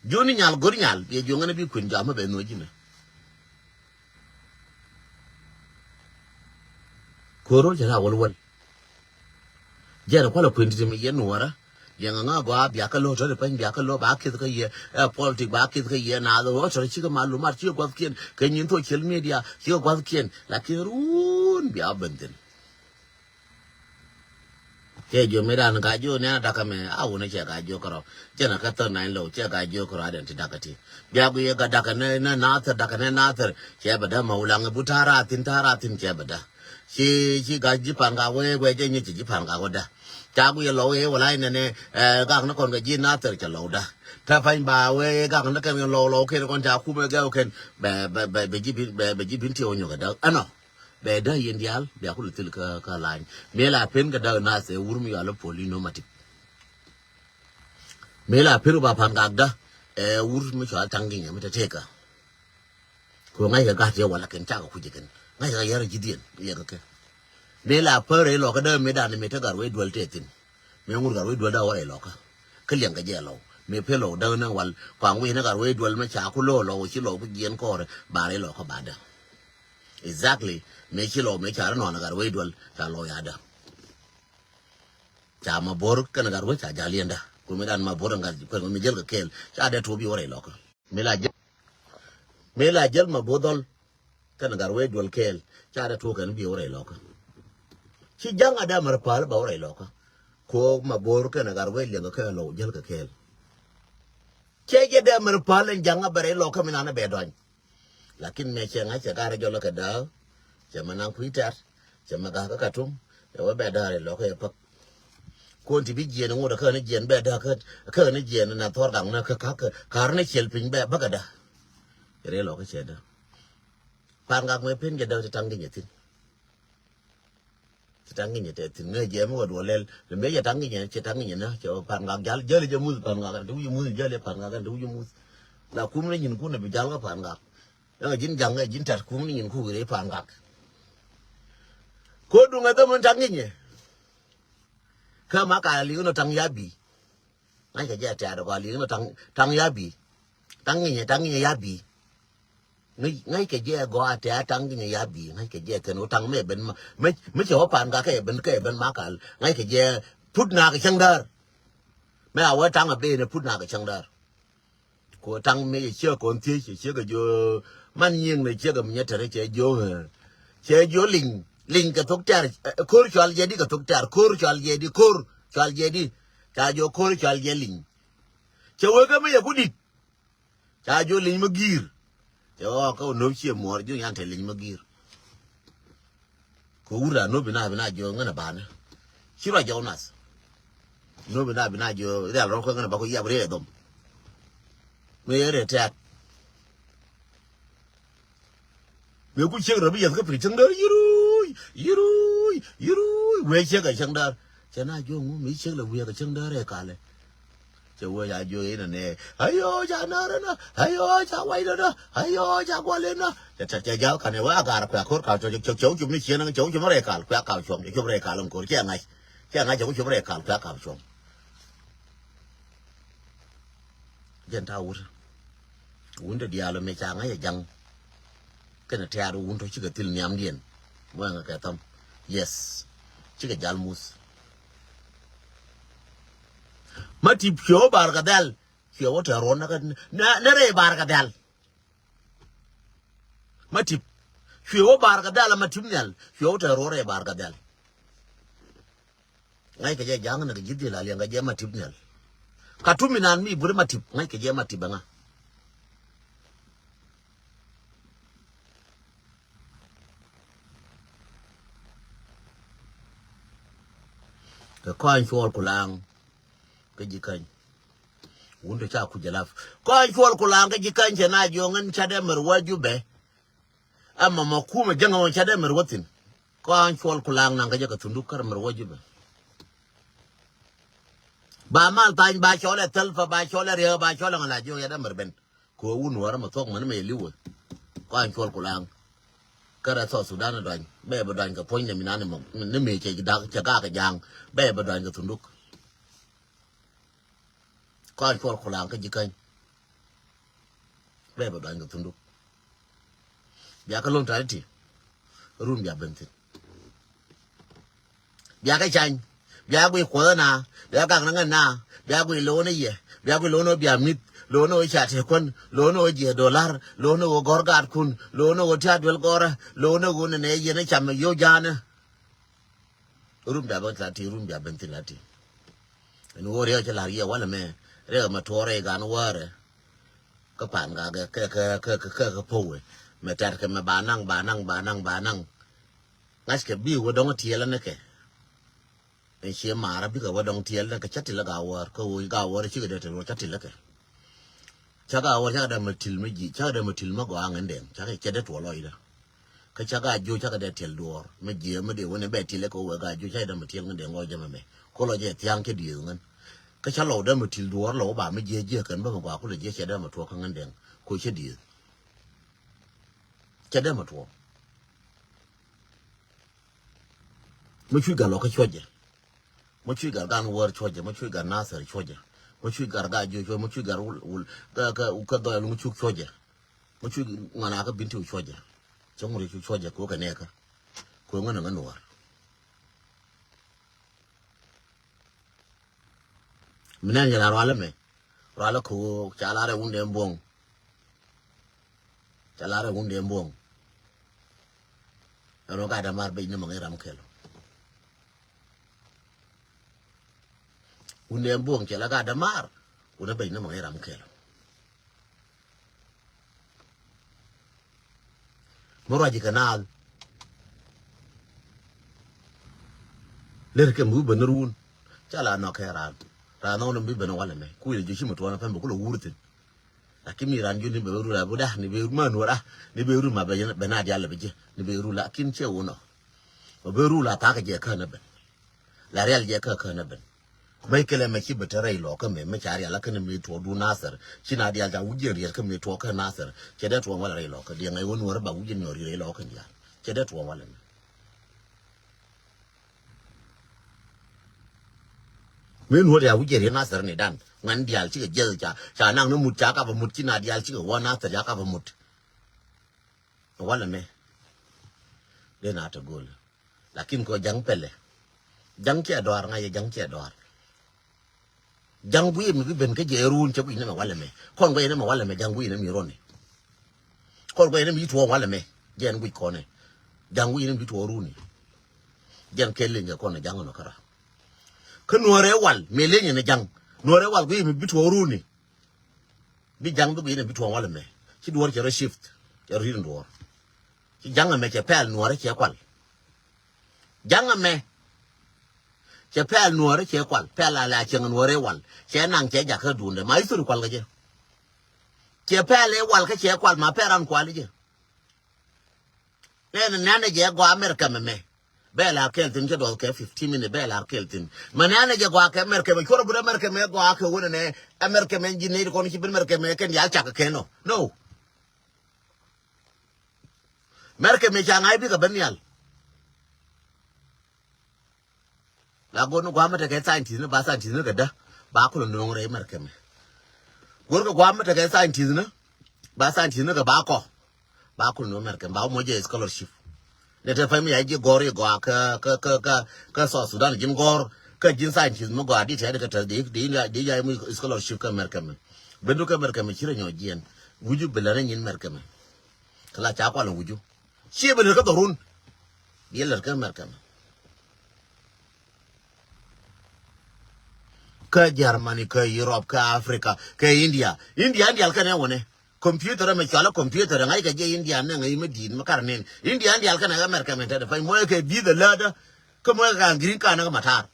Joni nyal go̱r nyal biɛ juɔŋ ɛn bi kuɛn jɔath mä bɛ nhoc jinä. Ko̱r rol cɛ la wäl wäl. Jɛn kualɛ kuën ti mi yɛn nuɔrä. Liɛŋ ŋa gɔaa biakä lo̱ tɔ̱ ti pany biakä lo̱ ba kith kä yɛ ɛ politik ba kith kä yɛ na ɣöö tɔ̱ ti cikɛ malumat cikɛ gua̱thkiɛn kɛ nyin social media cikɛ gua̱thkiɛn lakin run bia ben thin. Kɛ jiök mëë dan ka jiök nɛn a dakä mɛ a wunɛ cɛ ka jiök kärɔ. Cɛ na kä thär nany low cɛ ka jiök kärɔ a den ti dakä ti. Bia gui yɛ ka dakä nɛ nɛ nathär dakä nɛ nathär. Cɛ bɛ dä ma wulaŋ bu ta̱a̱ ra thin ta̱a̱ ra thin cɛ bɛ dä. Ci ci ka ji̱ pan ka wee wee jɛ nyi ci ji̱ pan ka wee dä. Ca gui yɛ low yɛ wala inɛ nɛ gak ni kɔn ka ji̱ nathär cɛ low dä. Ta pany ba wee gak ni kɛn low low kɛn kɔn ca kumɛ gɛw kɛn bɛ bɛ bɛ ji̱ bin bɛ bɛ ji̱ bin ti wä nyɔk dä ɛnɔ. Bɛ dä yɛn diaal bia kulɛ thil kä kä lany. Mëë la pen kɛ däk nath ɛ wur mi yual pol inɔ ma tip. Mëë la pen ba pan gak dä ɛ wur mi cual taŋ ginyɛ mi te teka. Ko ŋa̱c kɛ gat yɛ wala kɛn cakɛ kuc kɛn ŋa̱c kɛ yɛr ji̱ diɛn yɛ kɛ kɛ. Mëë la pär ɛ lɔkä dä mëë dan mëë te gat wee duel te thin. Mëë ŋur gat wee duel dä wä rɛy lɔkä. Kä liɛŋ kɛ jɛ lɔw mëë pen lɔw däk ni wal kɔaŋ wi̱i̱ ni gat wee duel mi ca ku lo̱o̱ lɔw ci lɔw ku jiɛn kɔɔrɛ ba rɛy lɔkä ba dä. Exactly. Mëë ci lɔw mëë ca ri nɔn gat wee duel ca lɔw ya dä. Ca ma bo̱r kɛn gat wee ca jal yɛn dä. Ku mëë dan ma bo̱r gat kɛn mi jäl kɛ kɛɛl ca dɛ tuɔp yi wä rɛy lɔkä. Mëë la jäl mëë la jäl ma bo̱r dhɔl. Kɛn gat wee duel kɛɛl ca dɛ tuɔp kɛn bi wä rɛy lɔkä. Ci ja̱ŋ a dɛ mɛr päl ba wä rɛy lɔkä. Kuɔk ma bo̱r kɛn gat wee liɛŋ kɛ kɛɛl lɔw jäl kɛ kɛɛl. Cɛ jɛ dɛ mɛr päl ɛn ja̱ŋ a bɛ rɛy lɔkä mi nan a bɛ dɔny. Lakin mɛ cɛ ŋa̱c cɛ garɛ jɔlä kɛ dääk. Cɛ mɛ naŋ kui̱ tɛ̈r. Cɛ mɛ ga̱a̱k kä Katum. Cɛ wä bɛ dääk rɛy lɔkä yɛ päk. Kuɔn ti bi jiɛn ŋot kä ni jiɛn bɛ dääk kä ni jiɛn na thɔr gaŋ na kä ka̱r ni ciɛl piny bɛ bäkɛ dääk. Rɛy lɔkä cɛ dääk. Pan gak mɛ pen jɛ dääk ti taŋ di nyɛ thi̱n. Ci taŋ ŋi̱nyɛ tɛ thi̱n ŋäc jɛ mi wä duɔl lɛl. Lɛ mëë cɛ taŋ ŋi̱nyɛ cɛ taŋ ŋi̱nyɛ nä cɛ wä pan ŋak jal jäli jɛ muth pan ŋak ɛn ti wi̱c muth jäli pan ŋak ɛn ti wi̱c muth. La kum ni nyin kun ɛ bi jal kä pan ŋak. Ɛn ɛ ji̱n jaŋ ɛ ji̱n tat kum ni nyin kun wi̱i̱ rɛy pan ŋak. Ko duŋ ɛ dhämän taŋ ŋi̱nyɛ. Kä ma ka liŋ nɔ taŋ ya bi. Ŋa̱ckɛ jɛ tɛ̈t gɔaa liŋ ni taŋ, taŋ ya bi. Taŋ ŋi̱nyɛ, taŋ ŋi̱nyɛ ya bi. Ŋäc, ŋa̱ckɛ jɛ gɔaa tɛ̈t taŋ ŋi̱nyɛ ya bi. Ŋa̱ckɛ jɛ kɛn wä taŋ mɛ ben ma, mɛ, mɛ cɛ wä pan ka kɛ ben, kɛ ben ma kal. Ŋa̱ckɛ jɛ put na kɛ cäŋ däär. Mɛ a wä taŋ a ben put na kɛ cäŋ däär. Ko taŋ mɛ cɛ ciek kɔn thiec, cɛ ciek kɛ jiö man nyiëŋ ni ciek kɛ mi nyɛ tɛrɛ cɛ jiö, eh. Cɛ jiö liŋ, liŋ kɛ thok tɛr, eh, ko̱r cɔal jɛ di kɛ thok tɛr, ko̱r cɔal jɛ di, ko̱r cɔal jɛ di. Ca jiö ko̱r cɔal jɛ liŋ. Cɛ wee kä mi yɛ ku dit. Ca jiö liŋ mi gi̱i̱r. Cɛ ɣɔɔ kä wä nöp ciɛ muɔɔr jiö yan te liŋ mi gi̱i̱r. Kɛ wut a nobi na bi na jiö ŋän a banɛ. Ci ruac jɔw nath. Nobi na bi na jiö rial rɔk kä ŋän a ba kɔ yiap riɛk ɛ dhɔm. Mëë yɛ rɛ tɛ̈t. Mëë ku ciek rɔ bi yɛth kä pir cäŋ däär yiruuy, yiruuy, yiruuy. Wee ciek a cäŋ däär. Cɛ na jiö ŋu mëë ciek lɛ wee kɛ cäŋ däär ɛ kalɛ. Cɛ wee ca jiök inɛ nɛ. Ayo ca närä nä. Ayo ca waydä nä. Ayo ca gualɛ nä. Cɛ tɛt cɛ jal kanɛ wee a gaar kuɛ ko̱r kal cɔk cɔk cɔk cop ni cienä cɔk cop rɛy kal kuɛ kal cuɔm cɔk cop rɛy kal in ko̱r cɛ ŋa̱c. Cɛ ŋa̱c cɔk cop rɛy kal kuɛ kal cuɔm. Jɛn ta wut. Wun te diaal mi ca ŋa̱c a jaŋ. Kɛnɛ tɛ̈r wun tɔ cikɛ thil nhiamdiɛn. Muɛŋɛ kɛ thɔm. Yes. Cikɛ jal muth. Ma tip cuɛ wä bar kɛ dhɛl. Cuɛ wä tɛ̈r ruɔn nä kɛ nɛ rɛy bar kɛ dhɛl. Ma tip cuɛ wä bar kɛ dhɛl ma tip nhial. Cuɛ wä tɛ̈r ruɔn rɛy bar kɛ dhɛl. Ŋa̱ckɛ jɛ ja̱a̱ŋ ni kɛ ji̱ dhil a liɛŋ kɛ jɛ ma tip nhial. Ka tumi nan mi buri ma tip ŋa̱ckɛ jɛ ma tip ɛŋa. Kɛ kɔany cuɔl kulaŋ kä ji̱ käny. Wun tɔ ca kuc jɛ lap kɔany cuɔl kulaŋ kä ji̱ käny cɛ na jiɔŋ in ca dee mɛr wä Jubɛ. Ama ma kumɛ jäŋä wä ca dee mɛr wä thi̱n. Kɔany cuɔl kulaŋ naŋ kä jɛ kɛ thunduk kär mɛr wä Jubɛ. Ba mal thany ba cɔl ɛ thäl pa ba cɔl ɛ riek ba cɔl ɛ ŋa la jiɔŋ ya dee mɛr ben. Kɛ wä wun wä rɛ mɛ thuɔk mɛn mɛ yɛ li̱wɛ. Kɔany cuɔl kulaŋ. Kärɛ South Sudan duany bɛ bɛ duany kɛ puɔ̱ny nɛ mi nan ni mɛ ni mëë cɛ dak cɛ gak kɛ ja̱a̱ŋ. Bɛ bɛ duany kɛ thunduk. Kɔany cuɔl kulaŋ kä ji̱ käny. Bɛ bɛ duany kɛ thunduk. Bia kä lo̱n tari ti. Run bia ben thi̱n. Bia kä cany. Bia gui kuɔth na. Bia gak na ŋän na. Bia gui lo̱n i̱ yɛ. Bia gui lo̱n i̱ bia mi̱th. Lo̱n i̱ ca te kuän. Lo̱n i̱ jiɛ dolar. Lo̱n i̱ gɔr gat kun. Lo̱n i̱ tia duel gɔrä. Lo̱n i̱ nɛ nɛ yɛn i̱ cam i̱ yo̱ ja̱a̱nä. Rum bia ben thil a ti, rum bia ben thil a ti. Ɛn ɣöö riɛk cɛ la̱r yɛ walɛ mɛ, riɛk mɛ tuɔɔrɛ i̱ gan wäärɛ. Kä pan gak kɛ kɛ kɛ kɛ kɛ kɛ powe mɛ tɛt kɛ mɛ ba naŋ ba naŋ ba naŋ ba naŋ. Ŋa̱ckɛ bi wä dɔ̱ŋ tiɛɛl ni kɛ. Ɛn ciɛ maarä bikɛ wä dɔ̱ŋ tiɛɛl ni kɛ cä tilä gaa wäär kä ɣöö gaa wäär cikɛ dee te ruɔ cä tilä kɛ. Cä gaa wäär cä kɛ dee mɛ til mɛ ji̱ cä kɛ dee mɛ til mɛ gɔaa ŋän dɛŋ cä kɛ cɛ dee tuɔ lɔcdä. Kä cä gaa jiö cä kɛ dee tiɛl duɔɔr mɛ jiɛ mɛ dee wä ni bɛ tilä kɛ wä gaa jiö cä kɛ dee mɛ tiɛl ŋän dɛŋ gɔɔ jɛ mɛ mɛ. Ko lɔ jɛ thia̱a̱ŋ cɛ dieth ŋän. Kä cä lɔw dee mɛ til duɔɔr lɔw ba mɛ jiɛ jiɛ kɛn bä mɛ gɔaa kulɛ jiɛ cɛ dee mɛ tuɔ kä ŋän dɛŋ ko cɛ dieth. Cɛ dee mɛ tuɔ. Mɛ cuc gat lɔ kä cuɔcɛ. Mɛ cuc gat gan wäär cuɔcɛ mɛ cuc gat nathɛr cuɔcɛ. Mɛ cuc gat gaa jiö cuɔcɛ mɛ cuc gat wul wul kä kä kä dhɔy luŋ cuk cuɔcɛ. Mɛ cuc ŋuan a kä bin ti cuɔcɛ. Cɛ ŋun ri cu cuɔcɛ ko kɛ nɛɛkä. Ko ŋän ŋän wäär. Mi nɛn jɛ la rualä mɛ. Rualä ko ca la rɛ wundɛ buɔŋ. Ca la rɛ wundɛ buɔŋ. Ɛn wä gat dämaar bec ni mɛ ŋäc ram kɛl. Wundɛ buɔŋ cɛ la gat dämaar. Wundɛ bec ni mɛ ŋäc ram kɛl. Mi ruac kɛ naath. Lɛr kɛ mi wi̱i̱ ben ni ruun. Ca la nɔk kɛ raan. Raan nɔk ni bi ben walɛ mɛ. Kui̱ lɛ ji̱ ci mi tuɔɔn pɛm bi kulɛ wur thi̱n. Lakin mi ran jun ni bɛ rula bu da ni bɛ ma nuɔra ni bɛ rula bɛ na dial bɛ je ni bɛ rula kin che wono. Bɛ rula ta ka je ka na ben. La real je ka ka na ben. Bai kele me ci bɛ tare lo ka me me chari ala ka ni mi tuɔ du nasar. Ci na dial ta wuje riel ka mi tuɔ ka nasar. Che de tuɔ wala re lo ka di ngai wono ba wuje no re lo ka dial. Che de tuɔ wala. Min wä ya wujɛ ri Nasir ni dan ŋuan dial cikɛ jiɛth ca ca naŋ ni mut ca kap a mut ci na dial cikɛ wä Nasir ca kap a mut. Walɛ mɛ. Dee na te go̱o̱l. Lakin kɔ ja̱ŋ pɛlɛ. Ja̱ŋ ciɛ dɔar ŋa̱c ja̱ŋ ciɛ dɔar. Ja̱ŋ gui̱i̱ mi bi ben kä jɛ run cɛ gui̱i̱ ni mɛ walɛ mɛ kɔn gui̱i̱ ni mɛ walɛ mɛ ja̱ŋ gui̱i̱ ni mi run ni. Kɔn gui̱i̱ ni mi tuɔɔŋ walɛ mɛ jɛ ɛn gui̱i̱ kɔn ni. Ja̱ŋ gui̱i̱ ni mi tuɔɔŋ run ni. Jɛ ɛn kɛ liŋ kɛ kɔn ni ja̱ŋ nɔ kära. Kä nuɔrɛ wal mi liŋ ni ja̱ŋ nuɔrɛ wal gui̱i̱ mi bi tuɔɔŋ run ni. Bi ja̱ŋ bi gui̱i̱ ni bi tuɔɔŋ walɛ mɛ ci duɔr cɛ rɔ shift cɛ rɔ rin duɔr. Ci ja̱ŋ ɛmɛ cɛ pɛl nuɔrɛ cɛ kual. Ja̱ŋ ɛmɛ cɛ pɛl nuɔrɛ cɛ kual pɛl a la cieŋ nuɔrɛ wal cɛ naŋ cɛ jakä duundɛ ma history kual kä jɛ. Cɛ pɛl ɛ wal kä cɛ kual ma pɛl ran kual jɛ. Nɛn nɛn jɛ gɔaa America mɛ mɛ. Bɛ la kɛl thin cɛ dɔth kɛ fifteen minute bɛ la kɛl thin. Mɛ nɛn jɛ gɔaa kɛ America mɛ cuɔr bur America mɛ gɔaa kɛ wunɛ nɛ America mɛ ji̱ nɛy kɔn ci bin America mɛ kɛn yal cak kɛ nɔ no. America mɛ ca ŋa̱c bikɛ ben yal. La go̱r ni gua̱a̱mä tekɛ scientist ni ba scientist ni kɛ dä ba kulɛ no̱o̱ŋ rɛy America mɛ. Go̱r kɛ gua̱a̱mä tekɛ scientist ni ba scientist ni kɛ ba kɔ ba kulɛ no̱o̱ŋ America mɛ ba wä moc jɛ scholarship. Ni te pay mi ya ji̱ gɔ̱r i̱ gɔaa kä kä kä kä kä South Sudan ji̱n gɔ̱r kä ji̱n scientist mi gɔaa di tɛ̈t kɛ tɛ̈th di di di ya mi scholarship kä America mɛ. Ben du kä America mɛ ci rɛ nyɔk jiɛn wi̱cu bi lɛ ni nyin America mɛ. Kɛ la ca kual wi̱cu. Ciɛ bi lät kä dhɔrun. Bi lät kä America mɛ. Kä Germany, kä Europe, kä Africa, kä India. India in dial kɛnɛ wunɛ. Computer mɛ cualä computer ŋa̱c kɛ jɛ India nɛ ŋa̱c mɛ di̱i̱t mɛ kar nin. India in dial kɛnɛ America mɛ tɛt pay mɔɛ kɛ bi̱i̱th ɛ lätdä. Kä mɔɛ kɛ ka̱n green card nɛ kä matar.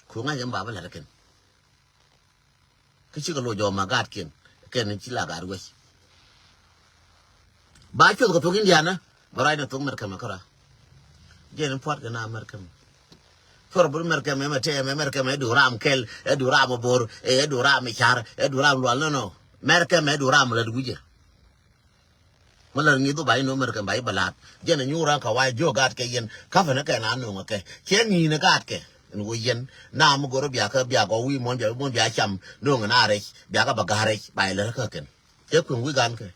Ku ŋa̱c ɛn bapä la̱t kɛn. Kä cikɛ loc jɔɔk ma gaatkiɛn kɛn ci la gaat wec. Ba cuoth kɛ thok India nä bɛ ruacnɛ thok America mɛ kära. Jɛn in pua̱t kɛ na America mɛ. Cuɔr bur America mɛ mɛ tɛmɛ America mɛ du ram kɛl ɛ du ram bor ɛ du ram car ɛ du ram lual nɔnɔ. America mɛ du ram lät wi̱cɛ. Mä lär ŋi̱th wä ba inɔ America ba i̱ bɛ la̱a̱t jɛn a nyuur ran ka wa̱i̱ jiök gaat kɛ yɛn ka̱pɛ ni kɛ na nööŋä kɛ ciɛ ŋi̱i̱n ɛ gaat kɛ. Ɛn ɣöö yɛn na mi go̱rä bia kä bia gɔw wi̱i̱ muɔ̱n bia wi̱i̱ muɔ̱n bia cam nööŋä na rɛc bia kä bɛ ga̱r rɛc ba ilär kä kɛn. Cɛ kui̱ŋ wi̱i̱ gan kɛ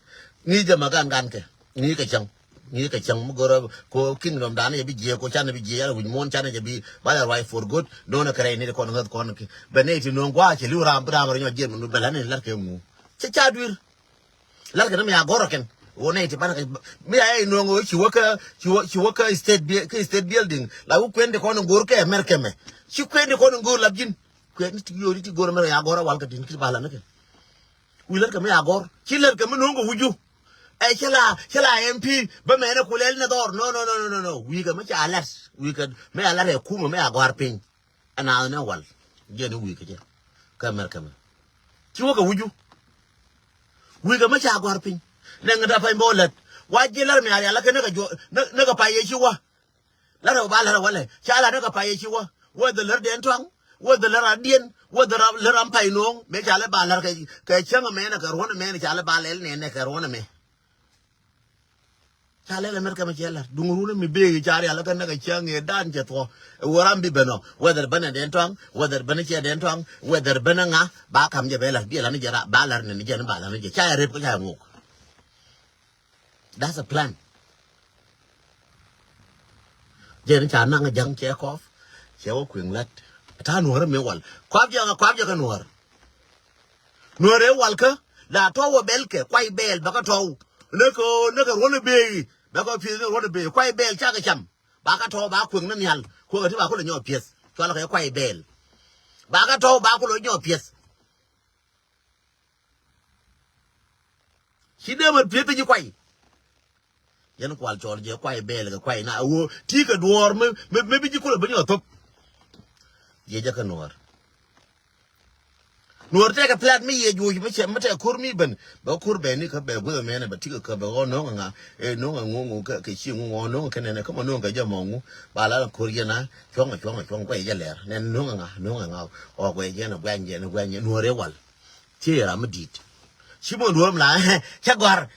ŋi̱i̱c jɛ ma gan gan kɛ ŋi̱i̱c kɛ cäŋ. Ŋi̱i̱c kɛ cäŋ mi go̱rä ko kingdom dan jɛ bi jiɛ ko canɛ bi jiɛ yal wi̱c muɔ̱n canɛ jɛ bi ba lɛ ruac for good. Nööŋä kɛ rɛc ni kɔn ŋäth kɔn kɛ bɛ nɛy ti nööŋ gua̱a̱ cɛ li̱w ram bi ram rɛ nyɔk jiɛn mi nu bɛ la̱t ni la̱t kɛ ŋu. Cɛ ca dui̱r. Lar kɛ ni mi a gɔr kɛn Wä nɛy ti banɛ kɛ mi a ɛ nuɔ̱ŋ wä ci wä kä ci wä ci wä kä state bi- kä state building la wä kuɛn ti kɔn in go̱o̱r kɛ America mɛ. Ci kuɛn ti kɔn in go̱o̱r lap ji̱n. Kuɛn ti yo̱o̱ri ti go̱o̱r America ya gɔ̱r a wal kɛ tin kit ba la ni kɛ. Wi̱i̱ lät kɛ mi a gɔ̱r ci lät kɛ mi nuɔ̱ŋ kɛ wi̱cu. Ɛ cɛ la cɛ la M P bä mɛn ɛ ku lɛl ni dhɔr no no no no no no wi̱i̱ kɛ mi ca lɛt wi̱i̱ kɛ mi a lɛt ɛ kumɛ mi a gɔ̱a̱r piny. Ɛ naath ni wal jiɛn i̱ wi̱i̱ kɛ jɛ kä America mɛ. Ci wä kɛ wi̱cu wi̱i̱ kɛ mi ca gɔ̱a̱r piny. Nɛ ŋä da pany bä wä lät wa jiɛ lär mi a rial ɛ kɛ ni kɛ juɔ ni kɛ pay yɛ ci wä. Lärä ba lärä walɛ ca la ni kɛ pay yɛ ci wä. Wä dhɛ lär dɛn tɔaŋ wä dhɛ lär a diɛn wä dhɛ lär am pay no̱o̱ŋ mëë ca lɛ ba lär kɛ cäŋ mɛnɛ kɛ ruɔ̱n mɛnɛ ca lɛ ba lɛl nɛnɛ kɛ ruɔ̱n mɛ. Ca lɛl America mɛ cɛ lär duŋ ruɔ̱n mi bee ca rial kɛ nɛ kɛ cäŋ ɛ dan cɛ thuɔ. Wä ram bi ben ɔ whether ben ɛ dɛn tɔaŋ whether ben cɛ dɛn tɔaŋ whether ben ŋa ba kam jɛ bɛ lär bi lär ni jɛ ba lär ni jɛ ni ba lär ni jɛ ca rep kɛ ca ŋuk. That's a plan. Jɛn ca naŋ ja̱ŋ cɛ kɔp cɛ wä kuiŋ lat. Ta nuɔ̱ɔ̱r mi wal kuap jɛ kuap jɛ kɛ nuɔ̱ɔ̱r. Nuɔ̱ɔ̱r ɛ wal kä la tɔw wä bɛl kɛ kuay bɛɛl bä kä tɔw. Lek kɛ lek kɛ ruɔ̱n ɛ bee bɛ kɛ pieth ni ruɔ̱n ɛ bee kuay bɛɛl cakɛ cam. Ba kä tɔw ba kuiŋ ni nhial kuiŋ ɛ ti ba kulɛ nyɔɔ pieth cual kɛ kuay bɛɛl. Ba kä tɔw ba kulɛ nyɔɔ pieth. Ci dee mät pieth ji̱ kuay. Yɛn kual cɔl jɛ kuay bɛɛl kɛ kuay na a woo ti kɛ duɔɔr mi mi mi bi ji̱ kulɛ bi nyɔ thop. Jiɛ jɛ kä nuɔɔr. Nuɔɔr tɛkɛ plat mi yɛ juɔc mi cɛ mi tɛkɛ ko̱r mi ben bɛ ko̱r bɛ ni kä bɛ guäth mɛnɛ bɛ ti kɛ kä bɛ ɣɔɔ no̱o̱ŋ ŋa. Ɛ no̱o̱ŋ ŋu ŋu kɛ kɛ ci ŋu ŋu no̱o̱ŋ kɛ nɛnɛ kä mɔ no̱o̱ŋ kɛ jɛ mɔ ŋu. Ba la la ko̱r yɛn a cuɔ̱ŋ a cuɔ̱ŋ a cuɔ̱ŋ kuay jɛ lɛr nɛn no̱o̱ŋ ŋa no̱o̱ŋ ŋa. Ɔ guay jɛ nɛ guany jɛ nɛ guany jɛ nuɔɔr ɛ wal. Ci ram mi di̱i̱t. Ci mɔ duɔ̱ɔ̱r mi la cä gɔ̱a̱r.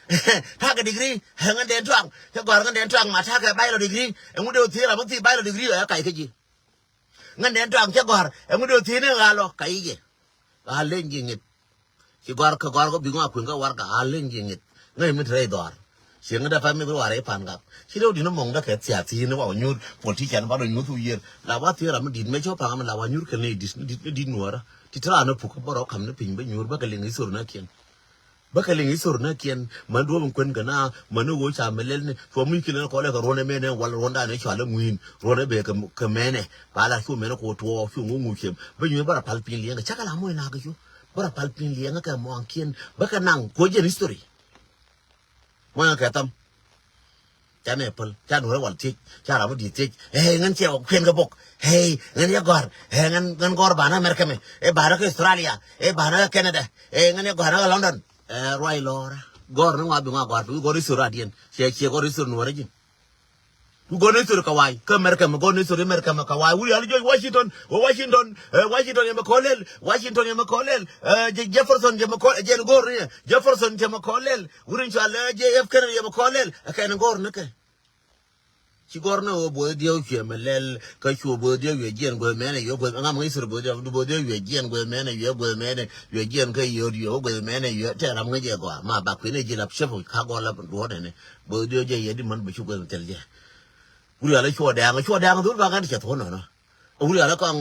Ta̱a̱ kɛ degree ɛ ŋän dɛn tuaŋ cä gɔ̱a̱r ŋän dɛn tuaŋ ma ta̱a̱ kɛ bachelor degree. Ɛ ŋut dee wä thiee ram mi thiee bachelor degree ɛ kac kä ji̱. Ŋän dɛn tuaŋ cä gɔ̱a̱r ɛ ŋut dee wä thiee ni ɣa̱l ɔ kac i̱ jɛ. Ɣa̱l leny ji̱ ŋi̱th. Ci gɔ̱a̱r kä gɔ̱a̱r kä bi ŋɔak kui̱n kä warɛga ɣa̱l leny ji̱ ŋi̱th. Ŋäc mi te rɛy dhɔaar. Ci ŋäc dee pɛn mi bi ruaar i̱ pan gak. Ci rɛw di̱n mɔŋdä kɛ thiath thi̱n i̱ wa wä nyuur politician ba dɔ nyuur thuk yiër. La wa thiee ram mi di̱t mëë cä paŋ mi la wa nyuur kɛn ni di̱t ni di̱t ni di̱t nuɔɔrä. Ti te raan ni puk bä rɔ ka̱m ni piny bä nyuur bä kɛ liŋ i̱ thor ni kiɛn. Bä kɛ liŋ i̱ thor ni kiɛn män duɔ̱ɔ̱p in kuën kɛ na män ni ɣöö ca mi lɛl ni cuɔ muc kilɛ ni kɔlɛ kɛ ruɔ̱n ɛmɛnɛ wal ruɔ̱n dan i̱ cual i̱ ŋui̱n ruɔ̱n ɛ bee kɛ mɛnɛ. Ba la cu mɛnɛ kɛ wä tuɔɔk cu ŋuŋ ŋuŋ ciɛm bä nyuur bä rɔ pal piny liɛŋ kɛ cä kɛ la muɔc nak kɛ cu. Bä rɔ pal piny liɛŋ kɛ muaŋkiɛn bä kɛ naŋ kuɔ jɛn history. Muaŋ kɛ tham. Ca nɛ päl ca nuɔrɛ wal thiec ca ram mi di̱i̱t thiec. Ɛ ŋän cɛ kuɛn kɛ bok. Ɛ ŋän yɛ gɔ̱r ɛ ŋän ŋän gɔ̱r banä America mɛ ɛ banä kɛ Australia ɛ banä kɛ Canada ɛ ŋän yɛ gɔ̱r nä kɛ London. Ɛ ruac lɔrä gɔ̱r ni ŋɔa bi ŋɔa gɔ̱r bi gɔ̱r isor adiɛn. Ciɛ ciɛ gɔ̱r isor nuɔrɛ ji̱n. Wi gɔn ni thori kawai kä America mɛ gɔn ni thori America mɛ kawai wuri ali jɔj Washington wä Washington ɛ Washington yɛ mɛ kɔlɛl Washington yɛ mɛ kɔlɛl ɛ Jefferson yɛ mɛ kɔlɛl jɛn gɔr ni Jefferson yɛ mɛ kɔlɛl wuri cual ɛ J F Kennedy yɛ mɛ kɔlɛl ɛ kɛn gɔr ni kɛ. Ci gɔr ni wä both diɛw cuɛ mɛ lɛl kä cu both diɛw cuɛ jiɛn gueth mɛnɛ cuɛ gueth ŋam ŋäc thori both diɛw both diɛw cuɛ jiɛn gueth mɛnɛ cuɛ gueth mɛnɛ cuɛ jiɛn kä yio̱t cuɛ wä gueth mɛnɛ cuɛ tɛ ram ŋäc ɛ gɔa ma ba kui̱n ɛ ji̱ lap cɛp ka gɔl lap duɔ̱ɔ̱r nɛnɛ. Both diɛw jɛ yɛ di män bɛ cu gueth mɛ thil jɛ. Wuri ala cuɔ dɛŋ cuɔ dɛŋ dhul ba ŋa̱n cɛ thuɔ̱n nɔnɔ. Wuri ala kɔŋ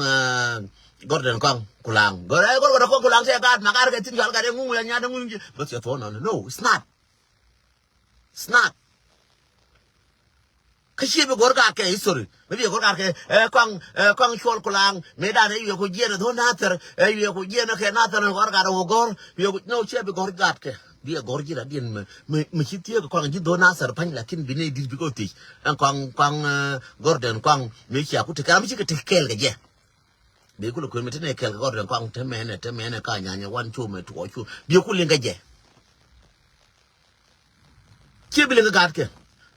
Gordon kɔŋ kulaŋ gɔr ɛ gɔr gɔr kɔŋ kulaŋ cɛ gaat ma gaat kɛ thin cual gaat ɛ ŋuŋ ya nyat ŋuŋ ji̱ bä cɛ thuɔ̱n nɔnɔ no it's not. It's not. Kä cie bi gɔr gaat kɛ history mi bi gɔr gaat kɛ ɛ kɔŋ ɛ kɔŋ cuɔl kulaŋ mi dan ɛ yuɛ ku jiɛn ɛ thuɔ̱n nathɛr ɛ yuɛ ku jiɛn ɛ kɛ nathɛr ɛ gɔr gaat ɛ wä gɔr yuɛ ku no cie bi gɔr gaat kɛ. Bi ɛ gɔr ji̱ la diɛn mi mi mi ci thiee kɛ kɔaŋ ji̱ dho̱n a thɛr pa̱ny lakin bi nɛy di̱t bi kɛ thiec. Ɛn kɔaŋ kɔaŋ Gordon kɔaŋ mi cia ku tekɛl mi ci kɛ tekɛl kɛ jɛ. Bi kulɛ kuën mi te nɛy kɛl kɛ Gordon kɔaŋ te mɛnɛ te mɛnɛ ka nyanyɛ wan cu mɛ tuɔɔk cu bi ku liŋ kɛ jɛ. Cie bi liŋ kɛ gaatkɛ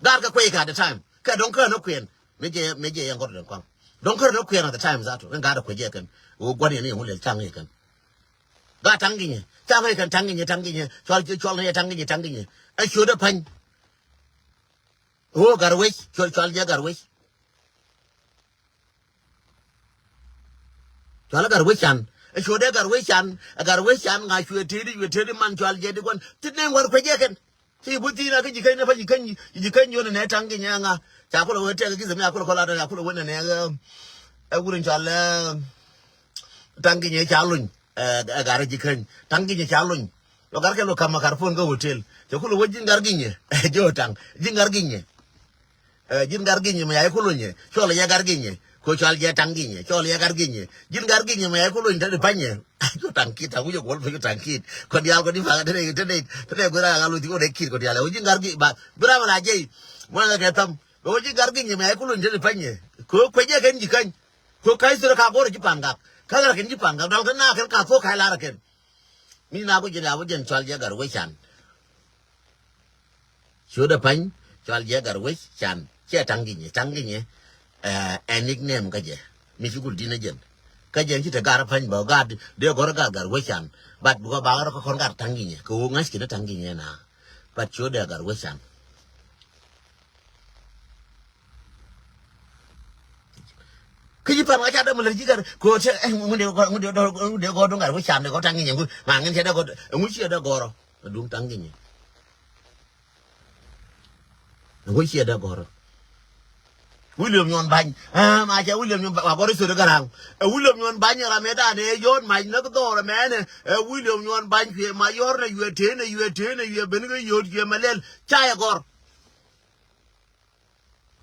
gaatkɛ kuɛy kɛ at the time kɛ dɔ̱ŋ kään ni kuɛn. Mi jɛ mi jɛ yɛn Gordon kɔaŋ dɔ̱ŋ kään ni kuɛn at the time that ɛn gaat ɛ kuɛ jɛ kɛn. Ɣöö gua̱n yɛn ni yɛn wä lɛl caŋ yɛ kɛn. Gat taŋ ginyɛ taŋ ginyɛ taŋ ginyɛ taŋ ginyɛ cual cual ni taŋ ginyɛ taŋ ginyɛ. Ɛ ciötdɛ pa̱ny. Ɣöö Gatwec cual cual jɛ Gatwec. Cual Gatwec can ɛ ciötdɛ Gatwec can ɛ Gatwec can ŋa cuɛ tëëdi cuɛ tëëdi man cual jɛ di gua̱n thi̱n nɛn gua̱n kuec jɛ kɛn. Ci i̱ buth thi̱n a kä ji̱ käny ni pa ji̱ käny ji̱ käny yonɛ nɛ taŋ ginyɛ ŋa. Ca kulɛ wee tɛk gi̱th mi a kulɛ kɔl a kulɛ wee nɛ nɛ ɛ wurɛ cual ɛ. Taŋ ginyɛ ca luny ɛ ɛ gat ɛ ji̱ käny taŋ ginyɛ ca luny. Lɔ gar kɛ lɔ kam makar pon kä hotel. Cɛ kulɛ wä ji̱n gar ginyɛ. Ji̱ ɔ taŋ. Ji̱n gar ginyɛ. Ɛ, ji̱n gar ginyɛ mɛ ya i̱ kulɛ nyɛ. Cɔl yɛ gar ginyɛ. Ko cɔal jɛ taŋ ginyɛ. Cɔl yɛ gar ginyɛ. Ji̱n gar ginyɛ mɛ ya i̱ kulɛ nyɛ. Tɛt i̱ panyɛ. Ji̱ ɔ taŋ kit. Taŋ wi̱cɛ kuɔl pecä taŋ kit. Kɔ diaal kɔ di pakä tɛt i̱ tɛt i̱ tɛt i̱ guira ɣalu ti kɔ dɛ kit kɔ diaal. Ɛ wä ji̱n gar ginyɛ ba. Bira mɛ la jɛ i̱. Mɔnɛ kɛ tham. Bɛ wä ji̱n gar ginyɛ mɛ ya i̱ kulɛ nyɛ tɛt i̱ panyɛ. Ko kuecɛ kɛn ji̱ kany. Ko ka̱c thurɛ ka go̱rɛ ji̱ pa̱n gak. Ka ɣɛr kɛn ji̱ pa̱n gak. Dual kɛ na kɛn ka thok ka i̱ lar kɛn. Mi na ku jɛn a wä jɛn cɔal jɛ gar wec can. Ciötdɛ pa̱ny cɔal jɛ gar wec can. Cɛ ta̱ŋ ginyɛ, ta̱ŋ ginyɛ. Ɛ, ɛ nickname kä jɛ. Mi ci kul di̱n ɛ jɛn. Kä jɛn ci te gar pa̱ny bä gar dee gɔr gar gar wec can. But bikɔ ba ɣɔr kä kɔn gar ta̱ŋ ginyɛ. Kɛ ɣöö ŋa̱c kinɛ ta̱ŋ ginyɛ na. But ciötdɛ gar wec can. Kä ji̱ pan ŋa̱ ca dämɛ lät ji̱ kɛn kɛ ɣöö cɛ ŋun dee gɔ̱r ŋun dee gɔ̱r duŋ gat wä can dee gɔ̱r ta̱ŋ ŋi̱ny ɛŋu ma ŋin cɛ dee gɔ̱r ɛŋu ciɛ dee gɔ̱r ɔ duŋ ta̱ŋ ŋi̱ny ɛŋu ciɛ dee gɔ̱r ɔ. William Nyuɔn Bany. Ɛ, ma cɛ William Nyuɔn Bany wa gɔ̱r i̱ thöt ɛ Gäraŋ. Ɛ William Nyuɔn Bany ɛ ram ɛ da̱a̱n ɛ yɔ̱ɔ̱t mac näk dhɔr ɛmɛnɛ. Ɛ William Nyuɔn Bany cuɛ ma yɔ̱r nɛ yuɛ tëë nɛ yuɛ tëë nɛ yuɛ ben kä yio̱o̱t cuɛ mɛ lɛl ca yɛ gɔ̱r.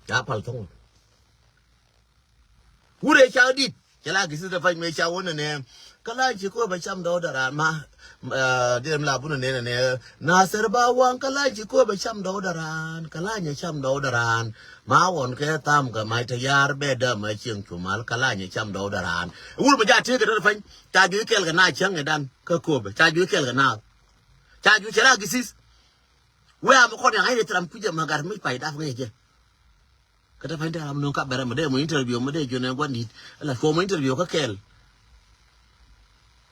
Ca pal thɔŋ. Wurɛ ca dit. Cɛ la gisi dɛ pany mɛ ca wunɛ nɛ. Kä la ci kobɛ cam dɔw dɛ raan ma. Dee la bunɛ nɛ nɛ. Nasir ba waŋ kä la ci kobɛ cam dɔw dɛ raan. Kä la nyɛ cam dɔw dɛ raan. Ma wɔn kɛ tham kɛ mac te yar bɛ dämɛ cieŋ cumal kä la nyɛ cam dɔw dɛ raan. Wur mɛ ja tëëkɛ dɔw dɛ pany. Ca juc kɛl kɛ na cieŋ kɛ dan kä kobɛ ca juc kɛl kɛ na. Ca juc cɛ la gisi. Wee a mi kɔn yaŋ a yet ram kui̱c ɛmɛ gat mi pay dap ŋäc jɛ. Kä te pany te ram no̱o̱ŋ ka bɛrɛ mi dee mɔ interview mi dee jiɔn ɛ gua̱n di̱t. Ala cuɔ mɔ interview kä kɛɛl.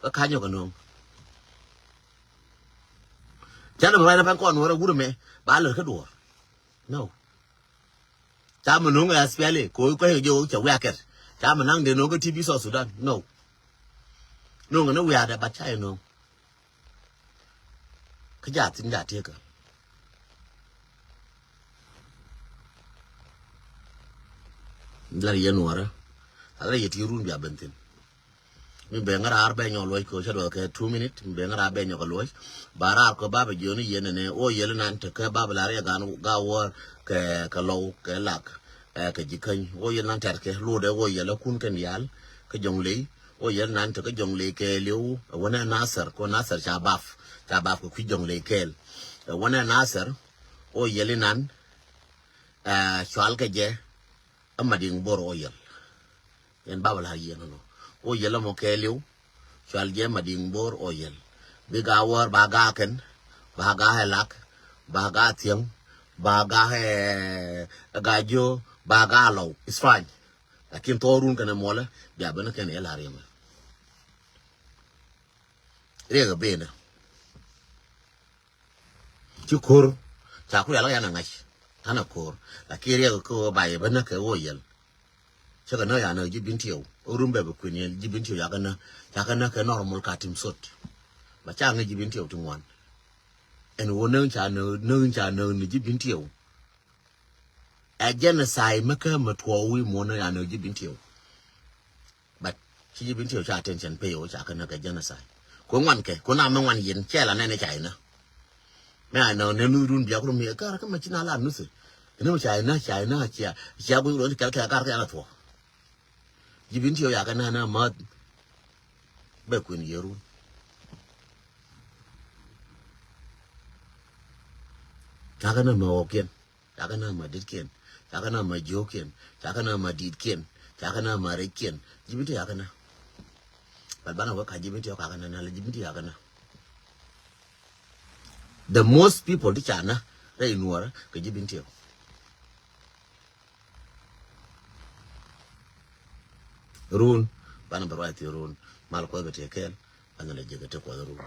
Kä ka̱nyɔ kɛ no̱o̱ŋ. Ca dee mi ruac na pany kɔn nuɔr ɛ wur ɛmɛ ba lär kä duɔ̱ɔ̱r. No. Ca mi no̱o̱ŋ ɛ S P L A ko̱ kɔc kɛ jiök cɛ wiak kɛt. Ca mi naŋ dee no̱o̱ŋ kä T V South Sudan. No. No̱o̱ŋ ɛ ni wiaadɛ bat ca yɛ no̱o̱ŋ. Kä ja thi̱n ja tiekä. Lar yɛ nuɔrä. Lar yɛ ti run bia ben thi̱n. Mi ben ŋära ar ben nyɔ luɔc ko cä duɔth kɛ two minute. Mi ben ŋära ar ben nyɔ kɛ luɔc. Ba rar ko ba bɛ jiɔni yɛn nɛ o yɛl nan te kɛ ba bɛ lar yɛ gan ga wär kɛ kɛ lɔw kɛ lak. Ɛ kɛ jikäny o yɛl nan tɛr kɛ lodɛ o yɛl kun kɛn yal kɛ jɔŋ ley. O yɛl nan te kä jɔŋ ley kɛɛliw ɛ wänɛ Nasir ko Nasir ca bap ca bap kɛ kui̱ jɔŋ ley kɛɛl. Ɛ wänɛ Nasir o yɛl inan ɛ cual kɛ jɛ ɛ Madiŋ Bor o yɛl. Yɛn bap la yɛn nɔ o yɛl ɛmɔ kɛɛliw cual jɛ Madiŋ Bor o yɛl. Bi gaa wäär ba gaa kɛn ba gaa ɛ lak ba gaa thiäŋ ba gaa ɛ gaa jiö ba gaa lɔw. It's fine. Lakin thɔɔrun kɛnɛ muɔlɛ bia ben kɛn ɛ la riɛmɛ. Riɛk ɛ benɛ ci ko̱r ca ku rial kɛ yan ɛ ŋa̱c. Tanɛ ko̱r lakin riɛk ɛ ko̱r ba yɛ ben kɛ wä yɛl. Cä kɛ nä yan ɛ ji̱ bin tiɛw rum bɛ bɛ kui̱n yɛl ji̱ bin tiɛw yakɛ nä. Yakɛ nä kɛ normal ka tim sot. Ba ca ŋäc ji̱ bin tiɛw ti ŋuan. Ɛn wä näŋ ca nä näŋ ca nä ni ji̱ bin tiɛw. Ɛ genocide mi kä mi tuɔɔk wi̱i̱ muɔ̱n ni ran ni ji̱ bin tiɛw. But ci ji̱ bin tiɛw ca attention pay wä ca kä näk ɛ genocide. Ku ŋuan kɛ ku na mi ŋuan yin cɛ la nɛn ca inä. Mi a nä nɛ nuth run biak rum mi kar kä mi ci na la nuth. Inä mi ca inä ca inä cia cia guic run kɛl kɛ kar kɛ la tuɔɔk. Ji̱ bin tiɛw ca kä näk näk mäth. Bɛ kuën yɛ run. Ca kä näk mä ɣɔkiɛn. Ca kä näk mä di̱tkiɛn. Ca kä näk mä jiökiɛn. Ca kä näk mä di̱tkiɛn. Ca kä näk mä rɛckiɛn. Ji̱ bin tiɛw ca kä näk. Bal banɛ wä ka ji̱ bin tiɛw ca kä näk. Nalɛ ji̱ bin tiɛw ca kä näk. The most people ti ca näk rɛy nuɔrä kɛ ji̱ bin tiɛw. Run banɛ bɛ ruac thi̱n run. Mal kuɔth bɛ tiɛ kɛɛl. Banɛ lɛ jiäk ɛ ti kuɔth run.